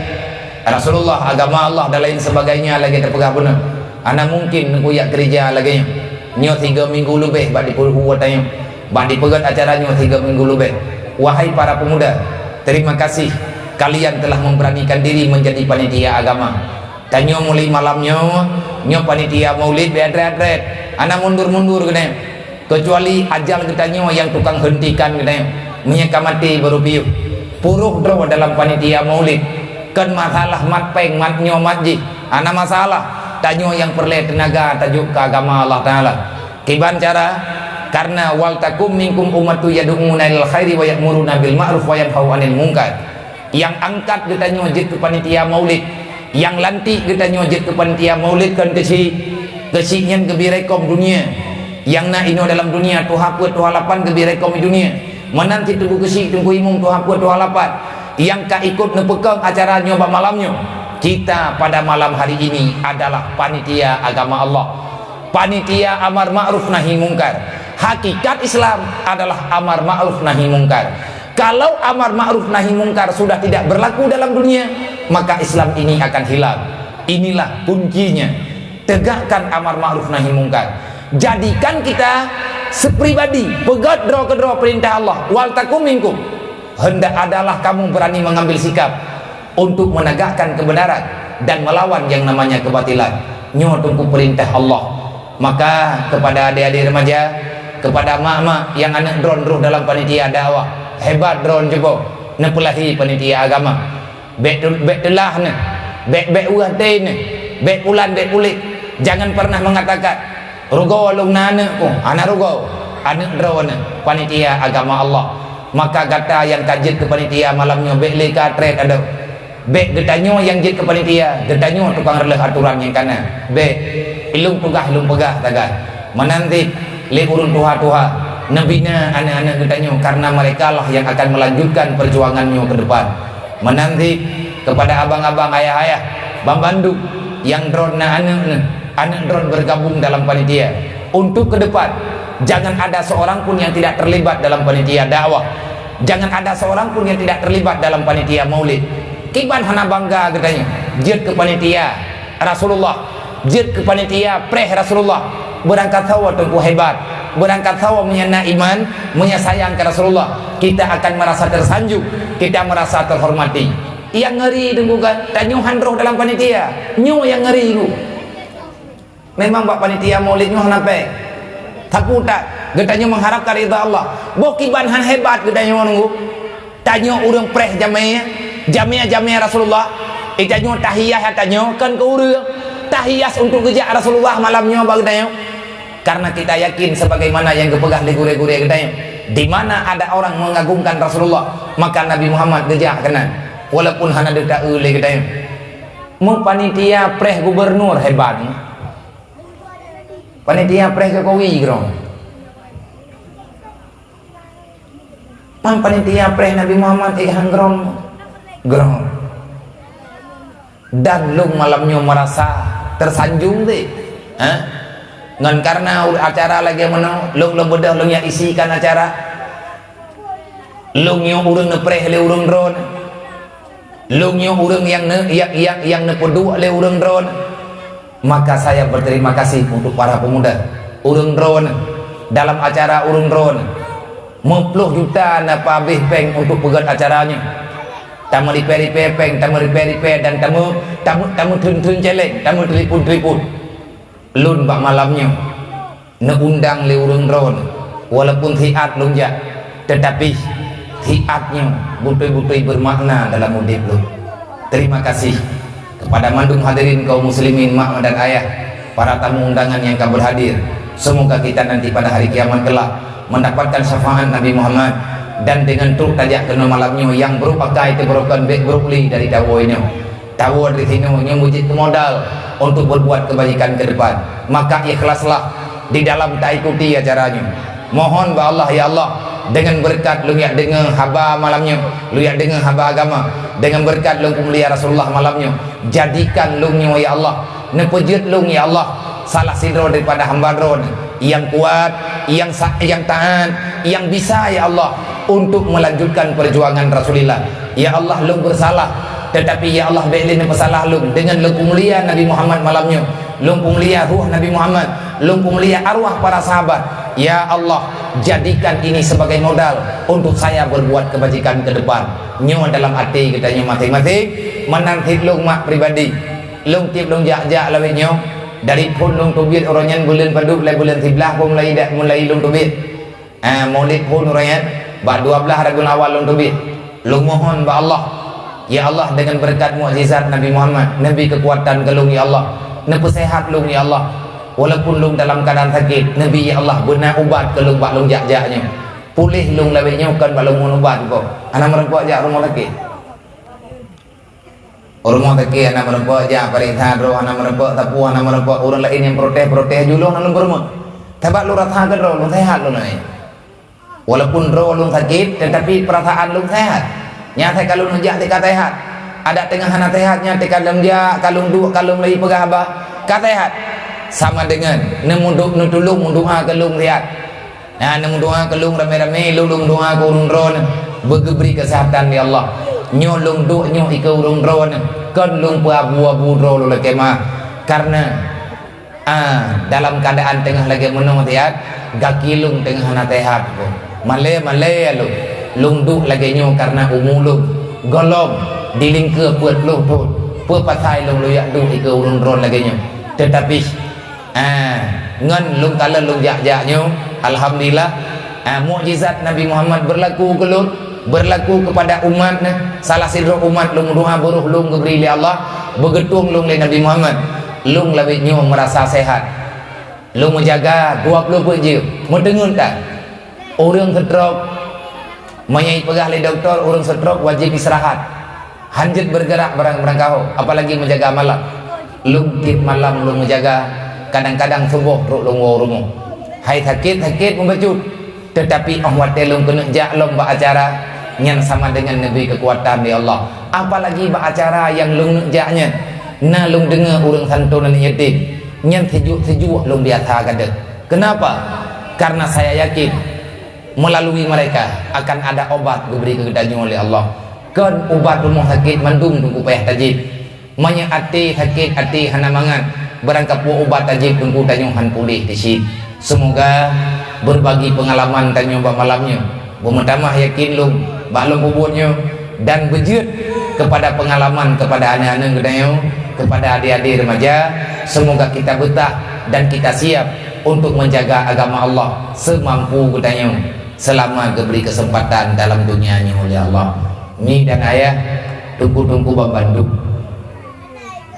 Rasulullah, agama Allah dan lain sebagainya lagée teupeugah bunoe, hana mungkin neukujak keureuja lagée nyoe. Nyoe tiga minggu leubeh bak dipeureuhu watée nyoe. Bah dipeugét acara nyoe tiga minggu leubeh. Wahai para pemuda, terima kasih kalian telah memberanikan diri menjadi panitia agama. Tanyoe mulai malam nyoe, nyoe panitia maulid bèk adret-adret, hana mundur-mundur keunoe. Kecuali ajal geutanyoe nyang tukang hentikan geutanyoe, meunyoe ka maté baru piôh. Purôh droe dalam panitia maulid, kon masalah mat péng, mat nyoe, mat jih, hana masalah. Tanyoe nyang peureulèe teunaga tajok keu agama Allah Taala. Kiban cara? Karena "Waltakum minkum ummatun yad'una ilal khairi wa ya'muruna bil ma'ruf wa yanhauna 'anil munkar." Nyang angkat geutanyoe jeuet keu panitia maulid, nyang lantik geutanyoe jeuet keu panitia maulid kon keuchik. Keuchik nyan geubri rekom dunia. Nyang na inoe dalam dunia, tuha peuet, tuha lapan geubri rekom di dunia. Meunan cit Teungku Keuchik, Teungku Imum, tuha peuet, tuha lapan. Nyang ka ikut neupeukong acara nyoe bak malam nyoe. Kita pada malam hari ini adalah panitia agama Allah. Panitia amar ma'ruf nahi mungkar. Hakikat Islam adalah amar ma'ruf nahi mungkar. Kalau amar ma'ruf nahi mungkar sudah tidak berlaku dalam dunia, maka Islam ini akan hilang. Inilah kuncinya. Tegakkan amar ma'ruf nahi mungkar. Jadikan kita sepribadi peugét droe keudroe peurintah Allah. "Waltakum minkum." Hendak adalah kamu berani mengambil sikap untuk menegakkan kebenaran dan melawan yang namanya kebatilan. Nyoe teungku peurintah Allah. Maka kepada adik-adik remaja, kepada mak-mak nyang aneuk droen rôh dalam panitia dakwah, hebat droen cuboh neupeulahi panitia agama. Bèk teu-, bèk teulah neuh, bèk, bèk weueh até neuh, bèk pulan, bèk puléh. Jangan pernah mengatakan, "Rugoe lôn na aneuk ku." Hana rugoe, aneuk droeneuh panitia agama Allah. Maka gata nyang ka jeuet keu panitia malam nyoe bèk lé ka trép adoe. Bèk geutanyoe nyang jeuet keu panitia, geutanyoe tukang reuleuh atoran nyang ka na. Bèk, ilôn tugaih lôn peugah sagai. Meunan cit lé ureueng tuha-tuha, neubina aneuk-aneuk geutanyoe, karena merekalah yang akan melanjutkan perjuangan nyoe ke depan. Meunan cit kepada abang-abang, ayah-ayah, banmandum nyang droen na aneuk neuh, aneuk droen bergabung dalam panitia. Untuk ke depan, jangan ada seorang pun yang tidak terlibat dalam panitia dakwah. Jangan ada seorang pun yang tidak terlibat dalam panitia maulid. Kiban hana bangga geutanyoe jeuet keu panitia Rasulullah, jeuet keu panitia preh Rasulullah. Beurangkat sawoe teungku hebat, beurangkat sawoe meunyo na iman, meunyo sayang keu Rasulullah, kita akan merasa tersanjung, kita merasa terhormati. Nyang ngeri teungku kan, tanyoe han rôh dalam panitia, nyoe nyang ngeri teungku. Memang bak panitia maulid nyoe hana péng. Tapi that, geutanyoe mengharapkan ridha Allah. Boh kiban han hebat geutanyoe teungku. Tanyoe ureueng preh jamé, jamé-jamé Rasulullah. Eh, tanyoe tahias tanyoe kon keu ureueng. Tahias untuk geujak Rasulullah malam nyoe bak geutanyoe. Karena kita yakin sebagaimana nyang geupeugah lé gurée-gurée geutanyoe, di mana ada orang mengagungkan Rasulullah, maka Nabi Muhammad geujak keunan, walaupun hana deuh taeu lé geutanyoe. Meu panitia preh gubernur hebat. Panitia preh Jokowi grong. Pan panitia preh Nabi Muhammad, eh, han grong. Grong. Dan lôn malam nyoe merasa tersanjung deh. Ha? Ngon karena acara lagée meunoe, lôn, lôn beudôh lôn nyang isikan acara. Lôn nyoe ureueng neupreh lé ureueng droen. Lôn nyoe ureueng nyang ne-, nyang, nyang, nyang neupeuduek lé ureueng droen. Maka saya berterima kasih untuk para pemuda. Ureueng droen, dalam acara ureueng droen, meuploh juta na peuhabéh péng untuk peugét acara nyoe. Tameuripée-ripée péng, tameuripée-ripée dan tameu-, tameu-, tameutheun-theun céléng, tameuteulipon-teulipon. Lôn bak malam nyoe neuundang lé ureueng droen, walaupun siat lôn jak, tetapi siat nyoe beutôi-beutôi bermakna dalam udeb lôn. Terima kasih kepada mandum hadirin kaum muslimin, mak dan ayah, para tamu undangan nyang ka berhadir. Semoga kita nanti pada hari kiamat kelak mendapatkan syafaat Nabi Muhammad. Dan dengan trok tajak keunoe malam nyoe, nyang brôk akai teubrôkan bék brôk lé dari tawoe nyoe. Tawoe di sinoe nyoe meujeuet keu modal untuk berbuat kebaikan ke depan. Maka ikhlaslah di dalam taikuti acara nyoe. Mohon bak Allah, ya Allah, dengan berkat lôn jak deungoe haba malam nyoe, lôn jak deungoe haba agama, dengan berkat lôn peumulia Rasulullah malam nyoe, jadikan lôn nyoe, ya Allah, neupeujeuet lôn, ya Allah, salah sidroe daripada hamba Droeneuh nyang kuat, nyang sa-, nyang taat, nyang bisa, ya Allah, untuk melanjutkan perjuangan Rasulillah. Ya Allah, lôn bersalah, tetapi, ya Allah, bék lé neupeusalah lôn deungon lôn peumulia Nabi Muhammad malam nyoe, lôn peumulia ruh Nabi Muhammad, lôn peumulia arwah para sahabat, Ya Allah, jadikan ini sebagai modal untuk saya berbuat kebajikan ke depan. Nyoe dalam até geutanyoe maséng-maséng, meunan cit lôn mak pribadi. Lôn tiep lôn jak-jak lawét nyoe, dari phon lôn teubiet uroe nyan buleuen padub lé buleuen siblaih phon mulai dak mulai lôn teubiet. Ah, mulai phon uroe nyan, bak dua blaih Rabiul Awal lôn teubiet. Lôn mohon bak Allah, "Ya Allah, dengan berkat mukjizat Nabi Muhammad, neubi keukuatan keu lôn, ya Allah. Neupeusehat lôn, ya Allah. Walaupun lôn dalam keadaan sakét, neubi, ya Allah, beuna ubat keu lôn bak lôn jak-jak nyoe. Puléh lôn lawét nyoe kon bak lôn ngon ubat kok. Hana meurumpok jak rumoh sakét." Rumoh sakét hana meurumpok jak pareksa droe, hana meurumpok sapeue, hana meurumpok ureuëng laén nyang protes-protes ju lôn hana lôn peurumoh. Sabab lôn rasa keudroe lôn sehat lôn nyoe. Walaupun droe lôn sakét, tetapi perasaan lôn sehat. Nyan asai ka lôn jak teuka sehat. Adak teungoh hana sehat nyan teuka lôn jak, ka lôn duek, ka lôn lheueh peugah haba, ka sehat. Sama dengan neumudu-, neutulông meudoa keu lôn sehat. Nah, neumudoa keu lôn ramé-ramé, lôn, lôn doa keu ureuëng droeneuh, beugeubri keusehatan lé Allah. Nyoe lôn duek nyoe ikeue ureuëng droeneuh, kon lôn peuabu-abu droe lôn lakée meu'ah. Karena Ah, dalam keadaan teungoh lagée meunoe siat, gaki lôn teungoh hana sehat pun. Malée-malée lôn. Lôn duek lagée nyoe kareuna umu lôn gohlom dilingkeue peuet ploh thon. Peue pasai lôn lôn jak duek ikeue ureuëng droe lagée nyoe. Teutapi, ah, ngon lôn kalon lôn jak-jak nyoe, alhamdulillah, ah, mukjizat Nabi Muhammad beurlaku keu lôn. Beurlaku keupada umat nyoe, salah sidroe umat lôn meudoa beurôh lôn geubri lé Allah, beugeutueng lôn lé Nabi Muhammad. Lôn lawét nyoe meurasa sehat. Lôn meujaga dua ploh peuet jeuem, meuteungeut that. Ureuëng stroke, meunyoe jipeugah lé dokto, ureuëng stroke wajéb istirahat. Hanjeuet beurgeurak barang-barang kaho, apalagi meujaga malam. Lôn tiep malam lôn meujaga, kadang-kadang suboh trok lôn woe rumoh. Hai sakét-sakét meubacut. Teutapi óh watée lôn keuneuk jak lom bak acara, nyan sama deungon neubri keukuatan lé Allah. Apalagi bak acara nyang lôn neuk jak nyan, na lôn deungoe ureuëng santo aneuk yatim, nyan sijuek-sijuek lôn biasa gadôh. Keunapa? Karena saya yakin, meulalu mereka akan ada ubat geubri keu geutanyoe lé Allah. Kon ubat rumoh sakét mandum teungku payah tajieb. Meunyoe até sakét, até hana mangat, barangkapeue ubat tajieb teungku tanyoe han puléh teucit. Seumoga beurbagi peungalaman tanyoe bak malam nyoe beumeutamah yakin lôn bak lôn peubuet nyoe dan beujeuet keupada peungalaman keupada aneuk-aneuk geutanyoe, keupada adé-adé remaja. Seumoga kita beutah dan kita siap untuk menjaga agama Allah seumampu geutanyoe seulama geubri keuseumpatan dalam dunia nyoe lé Allah. Mi dan ayah, teungku-teungku ban bandum.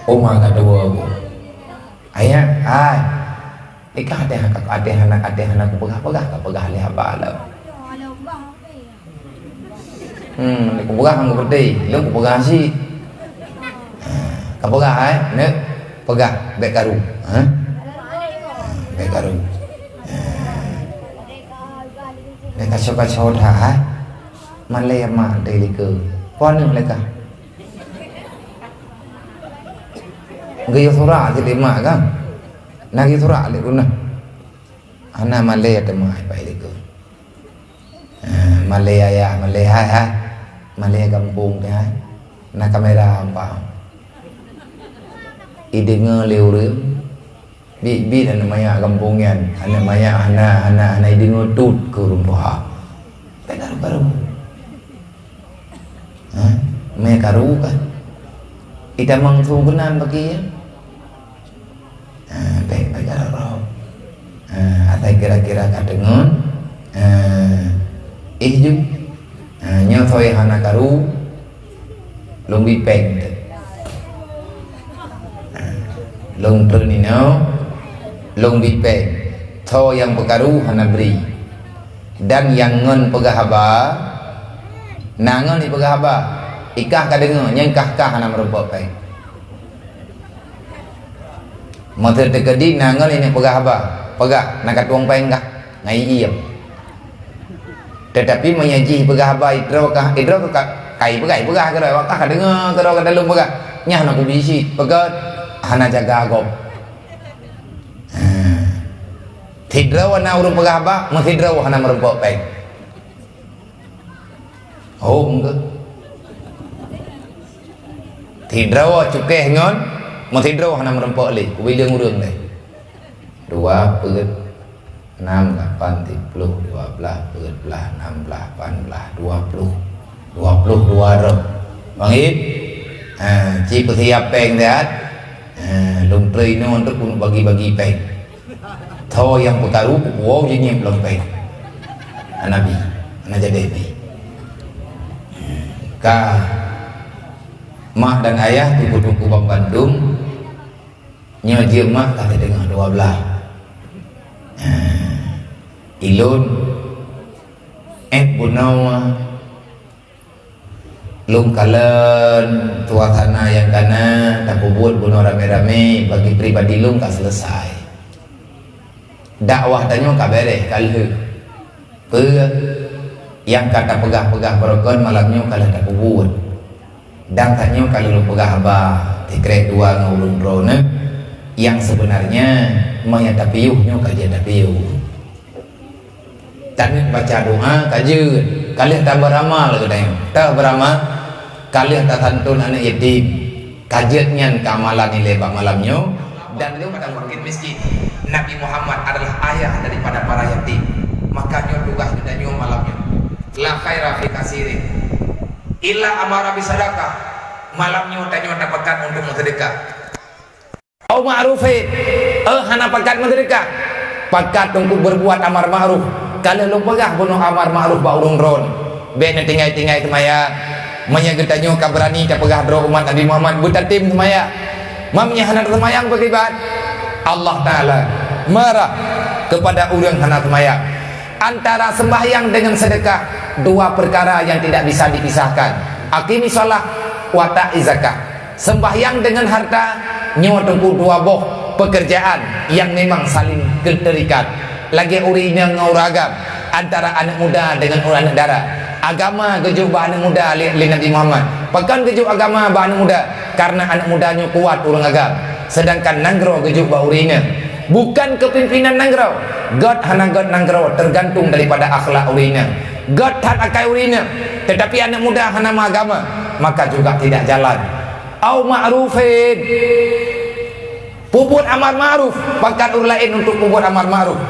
Oma ka tuwo bu. Ayah, hai. Ikah até hana, até hana, até hana kupeugah-peugah, ka peugah lé haba lom. Hmm, kupeugah ngon peuté, lôn kupeugah cit. Ka peugah, hai, neuk peugah, bék karu. Ha? Bék karu. Ha. Bék kacau-kacau that, hai. Malée mak teuh likeu. Keuneuk lé kah. Geuyue surak cit lé mak kan? Na geuyue surak lé guna. Hana malée teuma hai pai likeu. Ah, malée ayah, malée hai, hai. Malée gampông teuh hai. Na kamera ampang. Ideungoe lé ureuëng. Biet-biet aneuk manyak gampông nyan, aneuk manyak hana, hana, hana ideungoe tut keu ureuëng tuha. Bék karu-karu. Ha? Mé karu kan? Itamong su keunan bagi ya? Ha, bék, bék karu-karu. Ha, asai kira-kira ka deungon. Ha, ih ju. Ha, nyoe soe hana karu, lôn bi péng teuh. Ha, lôn treun inoe, lôn bi péng. Soe nyang peukaru hana bri. Dan nyang ngon peugah haba, na ngon ipeugah haba. Ikah ka deungoe, nyang kah-kah hana meurumpok péng. Meuteuteukeudi na ngon ineuk peugah haba, peugah na ka tueng péng kah? Ngai iem. Teutapi meunyoe jih peugah haba idroe kah, idroe ka, kai peugah, peugah keudroe, awak kah ka deungoe keudroe ka dalom peugah. Nyan na kubi cit, peugah hana jaga gob. Ha. Sidroe na ureuëng peugah haba, meusidroe hana meurumpok péng. Hom keuh. Sidroe cukéh ngon meusidroe hana meurumpok lé, kubileueng ureuëng lé. Dua peuet. Enam, lapan, siplôh, dua blah, peuet blah, enam blah, lapan blah, dua ploh. Dua ploh dua droe. Manggit? Ha, ci peusiap péng siat. Ha, lôn treun inoe untuk bagi-bagi péng. Tho nyang peukaru kupuwoe jingieng lom péng. Hana bi, hana jadi bi. Ka mak dan ayah, teungku-teungku banmandum, nyoe jeuem mak ka teudeungoe dua blah. Ilôn ék bunoe lôn kalon suasana nyang kana tapeubuet bunoe ramé-ramé, bagi pribadi lôn ka selesai. Dakwah tanyoe ka beres, ka lheueh. Peue nyang ka tapeugah-peugah barokon malam nyoe ka lheueh tapeubuet. Dan tanyoe ka lheueh peugah haba sikrek dua ngon ureuëng droeneuh, nyang seubeunarnya meunyo tapiôh nyoe ka jeuet tapiôh. Taneuk baca doa ka jeuet, ka lheueh tabeuramal geutanyoe. Tabeuramal, ka lheueh tasantun aneuëk yatim. Ka jeuet nyan keu amalan ilée bak malam nyoe, dan lôn tameungét miskin. Nabi Muhammad adalah ayah daripada para yatim. Maka nyoe tugaih geutanyoe malam nyoe. La khaira fi kasirin illa amara bisadaqah. Malam nyoe tanyoe tapakat untuk meuseudeukah. Au ma'rufin, eh, hana pakat meuseudeukah. Pakat teungku beureubuat amar ma'ruf. Ka lheueh lôn peugah bunoe amar ma'ruf bak ureuëng droeneuh. Bék neutinggai-tinggai seumayang. Meunyo geutanyoe ka beurani tapeugah droe umat Nabi Muhammad beutatem seumayang. Meunyo hana seumayang beukiban, Allah Taala marah kepada ureuëng hana seumayang. Antara sembahyang dengan sedekah, dua perkara yang tidak bisa dipisahkan. Aqimis shalah wa atiz zakah. Sembahyang dengan harta, nyoe teungku dua boh pekerjaan yang memang saling terikat. Lagée ureuëng inong ngon ureuëng agam, antara aneuëk muda dengan ureuëng aneuëk dara. Agama geujok bak aneuëk muda lé, lé Nabi Muhammad. Pakon geujok agama bak aneuëk muda? Karena aneuëk muda nyoe kuat ureuëng agam. Sedangkan nanggroe geujok bak ureuëng inong. Bukan kepimpinan nanggroe. Gét hana gét nanggroe, tergantung daripada akhlak ureuëng inong. Gét that akai ureuëng inong, tetapi aneuëk muda hana meuagama, maka juga tidak jalan. Au ma'rufin. Peubuet amar ma'ruf, pakat ureuëng laén untuk peubuet amar ma'ruf.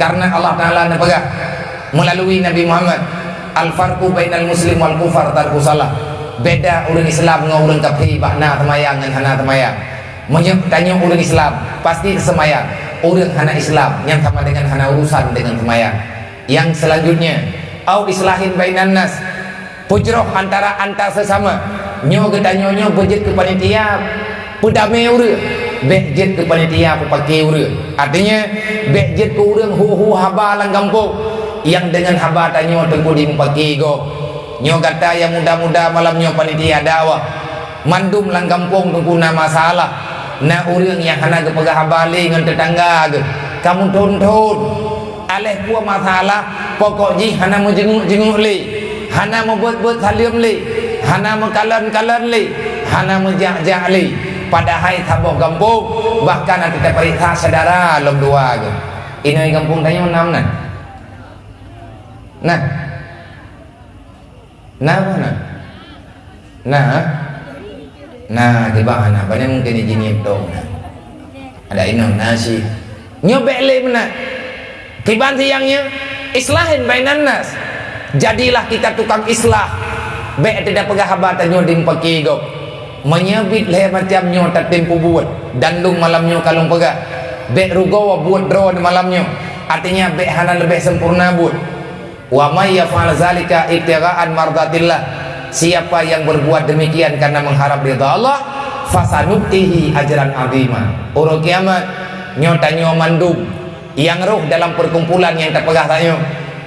Karena Allah Taala neupeugah melalui Nabi Muhammad, "Al-farqu bainal muslim wal kufar tarku shalah." Beda ureuëng Islam ngon ureuëng kafé bak na seumayang ngon hana seumayang. Meunyoe tanyoe ureuëng Islam, pasti seumayang. Ureuëng hana Islam, nyan sama dengan hana urusan dengan seumayang. Yang selanjutnya, au islahin bainan nas. Peujroh antara antar sesama. Nyoe geutanyoe nyoe beujeuet keu panitia peudamé ureuëng, bék jeuet keu panitia peupaki ureuëng. Artinya, bék jeuet keu ureuëng hu-hu haba lam gampông, nyang deungon haba tanyoe teungku jimeupaki gob. Nyoe gata nyang muda-muda malam nyoe panitia dakwah. Mandum lam gampông teungku na masalah. Na ureuëng nyang hana geupeugah haba lé ngon teutangga geuh. Ka meuthon-thon. Aléh peue masalah, pokok jih hana meujinguek-jinguek lé, hana meubeuet-beuet saleuem lé, hana meukalon-kalon lé, hana meujak-jak lé. Padahai saboh gampông, bahkan até tapareksa syedara lom dua geuh. Inong gampông tanyoe na meunan? Nah. Na, na. Na, na, tiba na. Pane mungkin ijih ngieng dong na. Ada inong nasi. Nyoe bék lé meunan. Kiban siang nyoe, islahin bainan nas. Jadilah kita tukang islah. Bék teuda peugah haba tanyoe dimeupaki gob. Meunyoe biet lhée macam nyoe tatem peubuet, dan lôn malam nyoe ka lôn peugah, bék rugoe buet droe malam nyoe. Artinya bék hana leubeh sempurna buet. Wa may yaf'al zalika ibtigha'an mardatillah, siapa yang berbuat demikian karena mengharap ridha Allah, fasanutihi ajran azima. Uroe kiamat, nyoe tanyoe mandum nyang roh dalam perkumpulan nyang tapeugah tanyoe,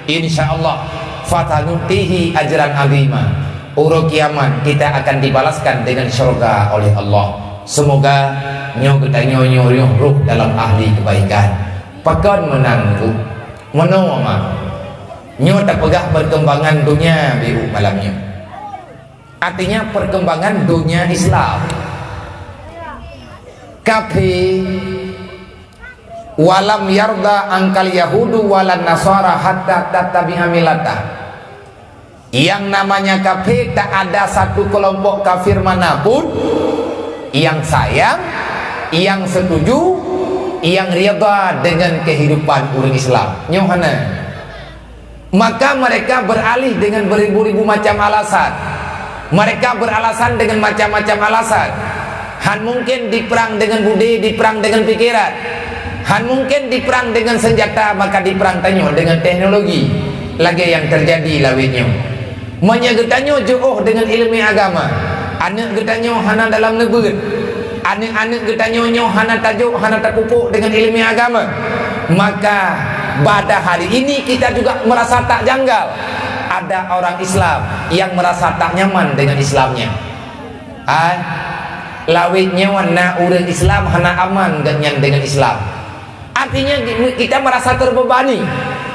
insya Allah, fasanutihi ajran azima. Uroe kiamat kita akan dibalaskan dengan syurga oleh Allah. Semoga nyoe geutanyoe nyoe roh dalam ahli kebaikan. Pakon meunan bu? Meunoe ma. Nyoe tapeugah perkembangan dunia biru malam nyoe. Artinya perkembangan dunia Islam. Kafé, "Walam yarda angkal yahudu walan nasara hatta tattabi'a millatah." Yang namanya kafé, tak ada satu kelompok kafir manapun yang sayang, yang setuju, Nyang rida dengan kehidupan ureuëng Islam. Nyoe hana. Maka mereka beralih dengan beribu-ribu macam alasan. Mereka beralasan dengan macam-macam alasan. Han mungkin diperang dengan budi, diperang dengan pikiran. Han mungkin diperang dengan senjata, maka diperang tanyoe dengan teknologi. Lagée nyang terjadi lawét nyoe. Meunyoe geutanyoe jiôh deungon iéleumé agama, aneuëk geutanyoe hana dalam neubeuet, aneuëk-aneuëk geutanyoe nyoe hana tajok, hana tapupuk deungon iéleumé agama, maka pada hari ini kita juga merasa tak janggal. Ada orang Islam yang merasa tak nyaman dengan Islamnya. Hai, lawét nyoe na ureuëng Islam hana aman geuhnyan deungon Islam. Artinya, kita merasa terbebani.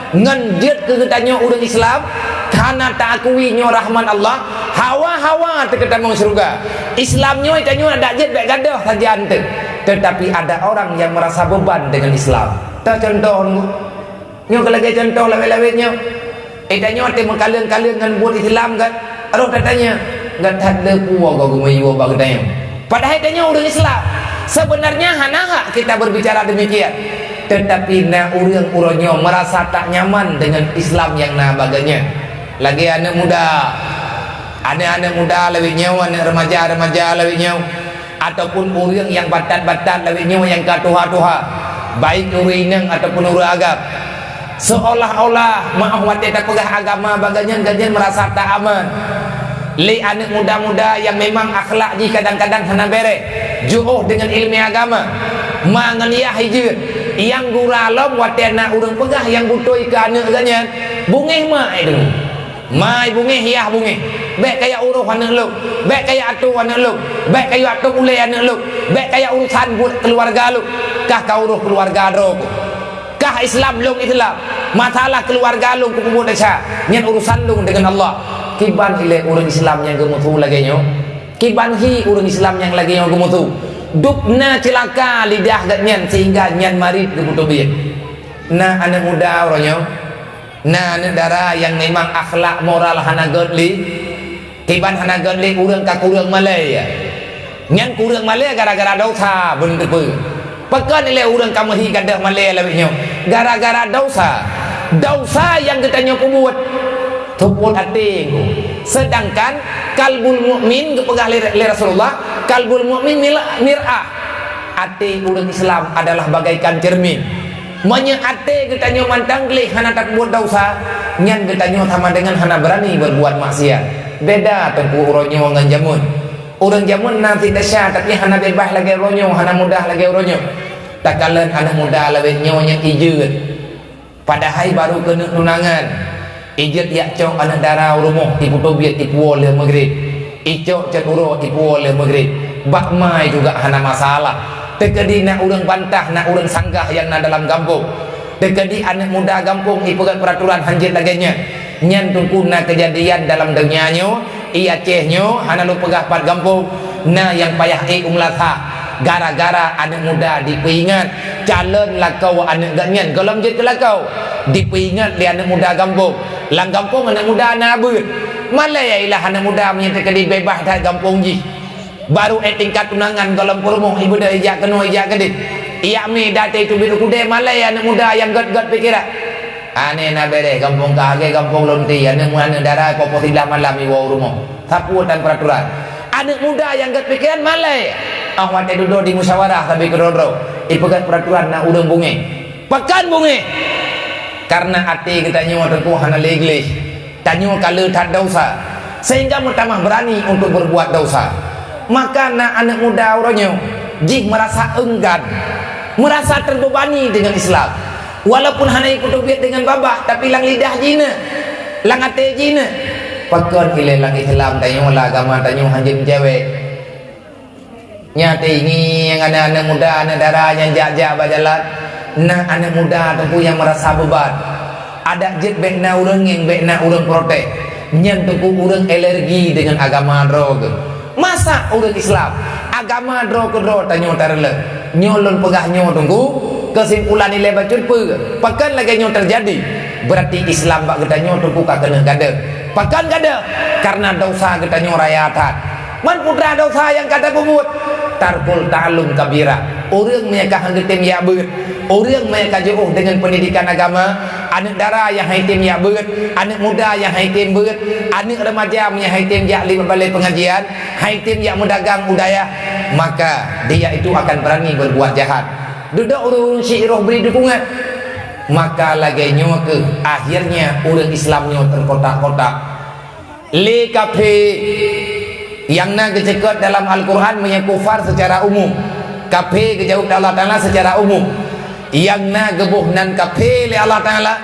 Ngon jeuet keu geutanyoe ureuëng Islam, hana taakui nyoe rahmat Allah, hawa-hawa teuh geutanyoe syeuruga. Islam nyoe tanyoe adak jeuet bék gadôh sajan teuh. Tetapi ada orang yang merasa beban dengan Islam. Teuh contoh, nyoe keu lagée contoh lawét-lawét nyoe. Eh, tanyoe teuh meukaleueng-kaleueng ngon buet Islam kan? Roh tatanya, "Gata le peue goe geumeuyue bak geutanyoe?" Padahai tanyoe ureuëng Islam. Sebenarnya hana hak kita berbicara demikian. Tetapi na ureuëng uroe nyoe merasa tak nyaman dengan Islam nyang na bak geuhnyan. Lagée aneuëk muda, aneuëk-aneuëk muda lawét nyoe, aneuëk remaja-remaja lawét nyoe, ataupun ureuëng nyang batat-batat lawét nyoe nyang ka tuha-tuha, baik ureuëng inong ataupun ureuëng agam. Seolah-olah meu'ah watée tapeugah agama bak geuhnyan, geuhnyan merasa tak aman. Lé aneuëk muda-muda nyang memang akhlak jih kadang-kadang hana béréh, jiôh deungon iéleumé agama, ma ngon yah ijeuet, nyang gura lom watée na ureuëng peugah nyang beutôi keu aneuëk geuhnyan, beungéh ma ai deungoe. Mai beungéh, yah beungéh. Bék kajak uroh aneuëk lôn, bék kajak atoe aneuëk lôn, bék kajak atoe ulée aneuëk lôn, bék kajak urusan buet keuluwarga lôn, kah ka uroh keuluwarga droe keuh. Kah Islam lôn Islam, masalah keuluwarga lôn kupeubuet desya, nyan urusan lôn deungon Allah. Kiban ilée ureuëng Islam nyang geumeusu lagée nyoe? Kiban hi ureuëng Islam nyang lagée nyoe geumeusu? Dub na ceulaka lidah geuhnyan sehingga nyan marit geupeuteubiet. Na aneuëk muda uroe nyoe, na aneuëk dara nyang memang akhlak moral hana gét lé. Kiban hana gét lé ureuëng ka kureueng malée. Nyan kureueng malée gara-gara desya beuneuteupeu. Pakon ilée ureuëng ka meuhi gadôh malée lawét nyoe? Gara-gara desya. Desya nyang geutanyoe peubuet, teupot até nyoe. Sedangkan kalbul mukmin geupeugah lé, lé Rasulullah, kalbul mukmin mil-, mir'ah. Até ureuëng Islam adalah bagaikan cermin. Meunyoe até geutanyoe mantong gleh hana tapeubuet desya, nyan geutanyoe sama deungon hana beurani berbuat maksiat. Beda teungku uroe nyoe ngon jameun. Ureuëng jameun na cit desya, tapi hana beubaih lagée uroe nyoe, hana mudah lagée uroe nyoe. Takalon aneuëk muda lawét nyoe nyang ijeuet. Padahai barô keuneuk tunangan, ijeuet jak cok aneuëk dara u rumoh, ipeuteubiet ipuwoe lheueh meugrib. Icok cot uroe ipuwoe lheueh meugrib. Bak ma juga hana masalah. Teukeudi na ureuëng bantah, na ureuëng sanggah nyang na dalam gampông. Teukeudi aneuëk muda gampông ipeugét peuraturan hanjeuet lagée nyan. Nyan teungku na keujadian dalam donya nyoe, i Aceh nyoe hana lôn peugah pat gampông, na nyang payah ék u meulasa gara-gara aneuëk muda dipeuingat calon lakoe aneuëk geuhnyan gohlom jeuet keu lakoe. Dipeuingat lé aneuëk muda gampông. Lam gampông aneuëk muda na beuet. Malée ilah aneuëk muda meunyoe teukeudi beubaih that gampông jih. Barô ék tingkat tunangan gohlom peurumoh, ibeudôh ijak keunoe ijak keudeh. Ijak mé daté teubiet u keudè, malée aneuëk muda nyang gét-gét pikeran. Aneh na béréh gampông ka lagée gampông lonte, aneuëk mu-, aneuëk dara poh-poh siblaih malam iwoe u rumoh. Sapeue tan peuraturan? Aneuëk muda nyang gét pikeran malée. Ah watée dudoe di musyawarah sabe keudroe-droe, ipeugét peuraturan na ureuëng beungéh. Pakon beungéh? Karena até geutanyoe teungku hana lé gleh. Tanyoe ka le that desya, sehingga meutamah beurani untuk berbuat desya. Maka na aneuëk muda uroe nyoe jih meurasa enggan, meurasa terbebani deungon Islam. Walaupun hana ipeuteubiet deungon babah, tapi lam lidah jih na, lam até jih na. Pakon ilée lam Islam tanyoe, lam agama tanyoe hanjeuet meucewek. Nyan teungieng aneuëk-aneuëk muda, aneuëk dara nyang jak-jak bak jalan. Na aneuëk muda teungku nyang meurasa beuban. Adak jeuet bék na ureuëng ngieng, bék na ureuëng protes. Nyan teungku ureuëng alergi deungon agama droe geuh. Masa ureuëng Islam, agama droe keudroe tanyoe tareuloh? Nyoe lôn peugah nyoe teungku, keusimpulan ilée bacut peue? Pakon lagée nyoe teujadi? Beurati Islam bak geutanyoe teungku ka keuneuk gadôh. Pakon gadôh? Karena desya geutanyoe raya that. Man putra desya nyang ka tapeubuet? Tarkul ta'allum kabira. Ureuëng meunyo ka han geutem jak beuet, ureuëng meunyo ka jiôh deungon peundidikan agama, aneuëk dara nyang han item jak beuet, aneuëk muda nyang han item beuet, aneuëk remaja meunyo han item jak li balai pengajian, han item jak meudagang u dayah, maka dia itu akan berani berbuat jahat. Dudoe ureuëng-ureuëng syiek roh bri dukungan. Maka lagée nyoe kheueh akhirnya ureuëng Islam nyoe teukotak-kotak. Lé kafé nyang na geuceukeut dalam Al-Quran meunyoe kufar seucara umum. Kafé geujaweueb lé Allah Taala seucara umum. Nyang na geuboh nan kafé lé Allah Taala,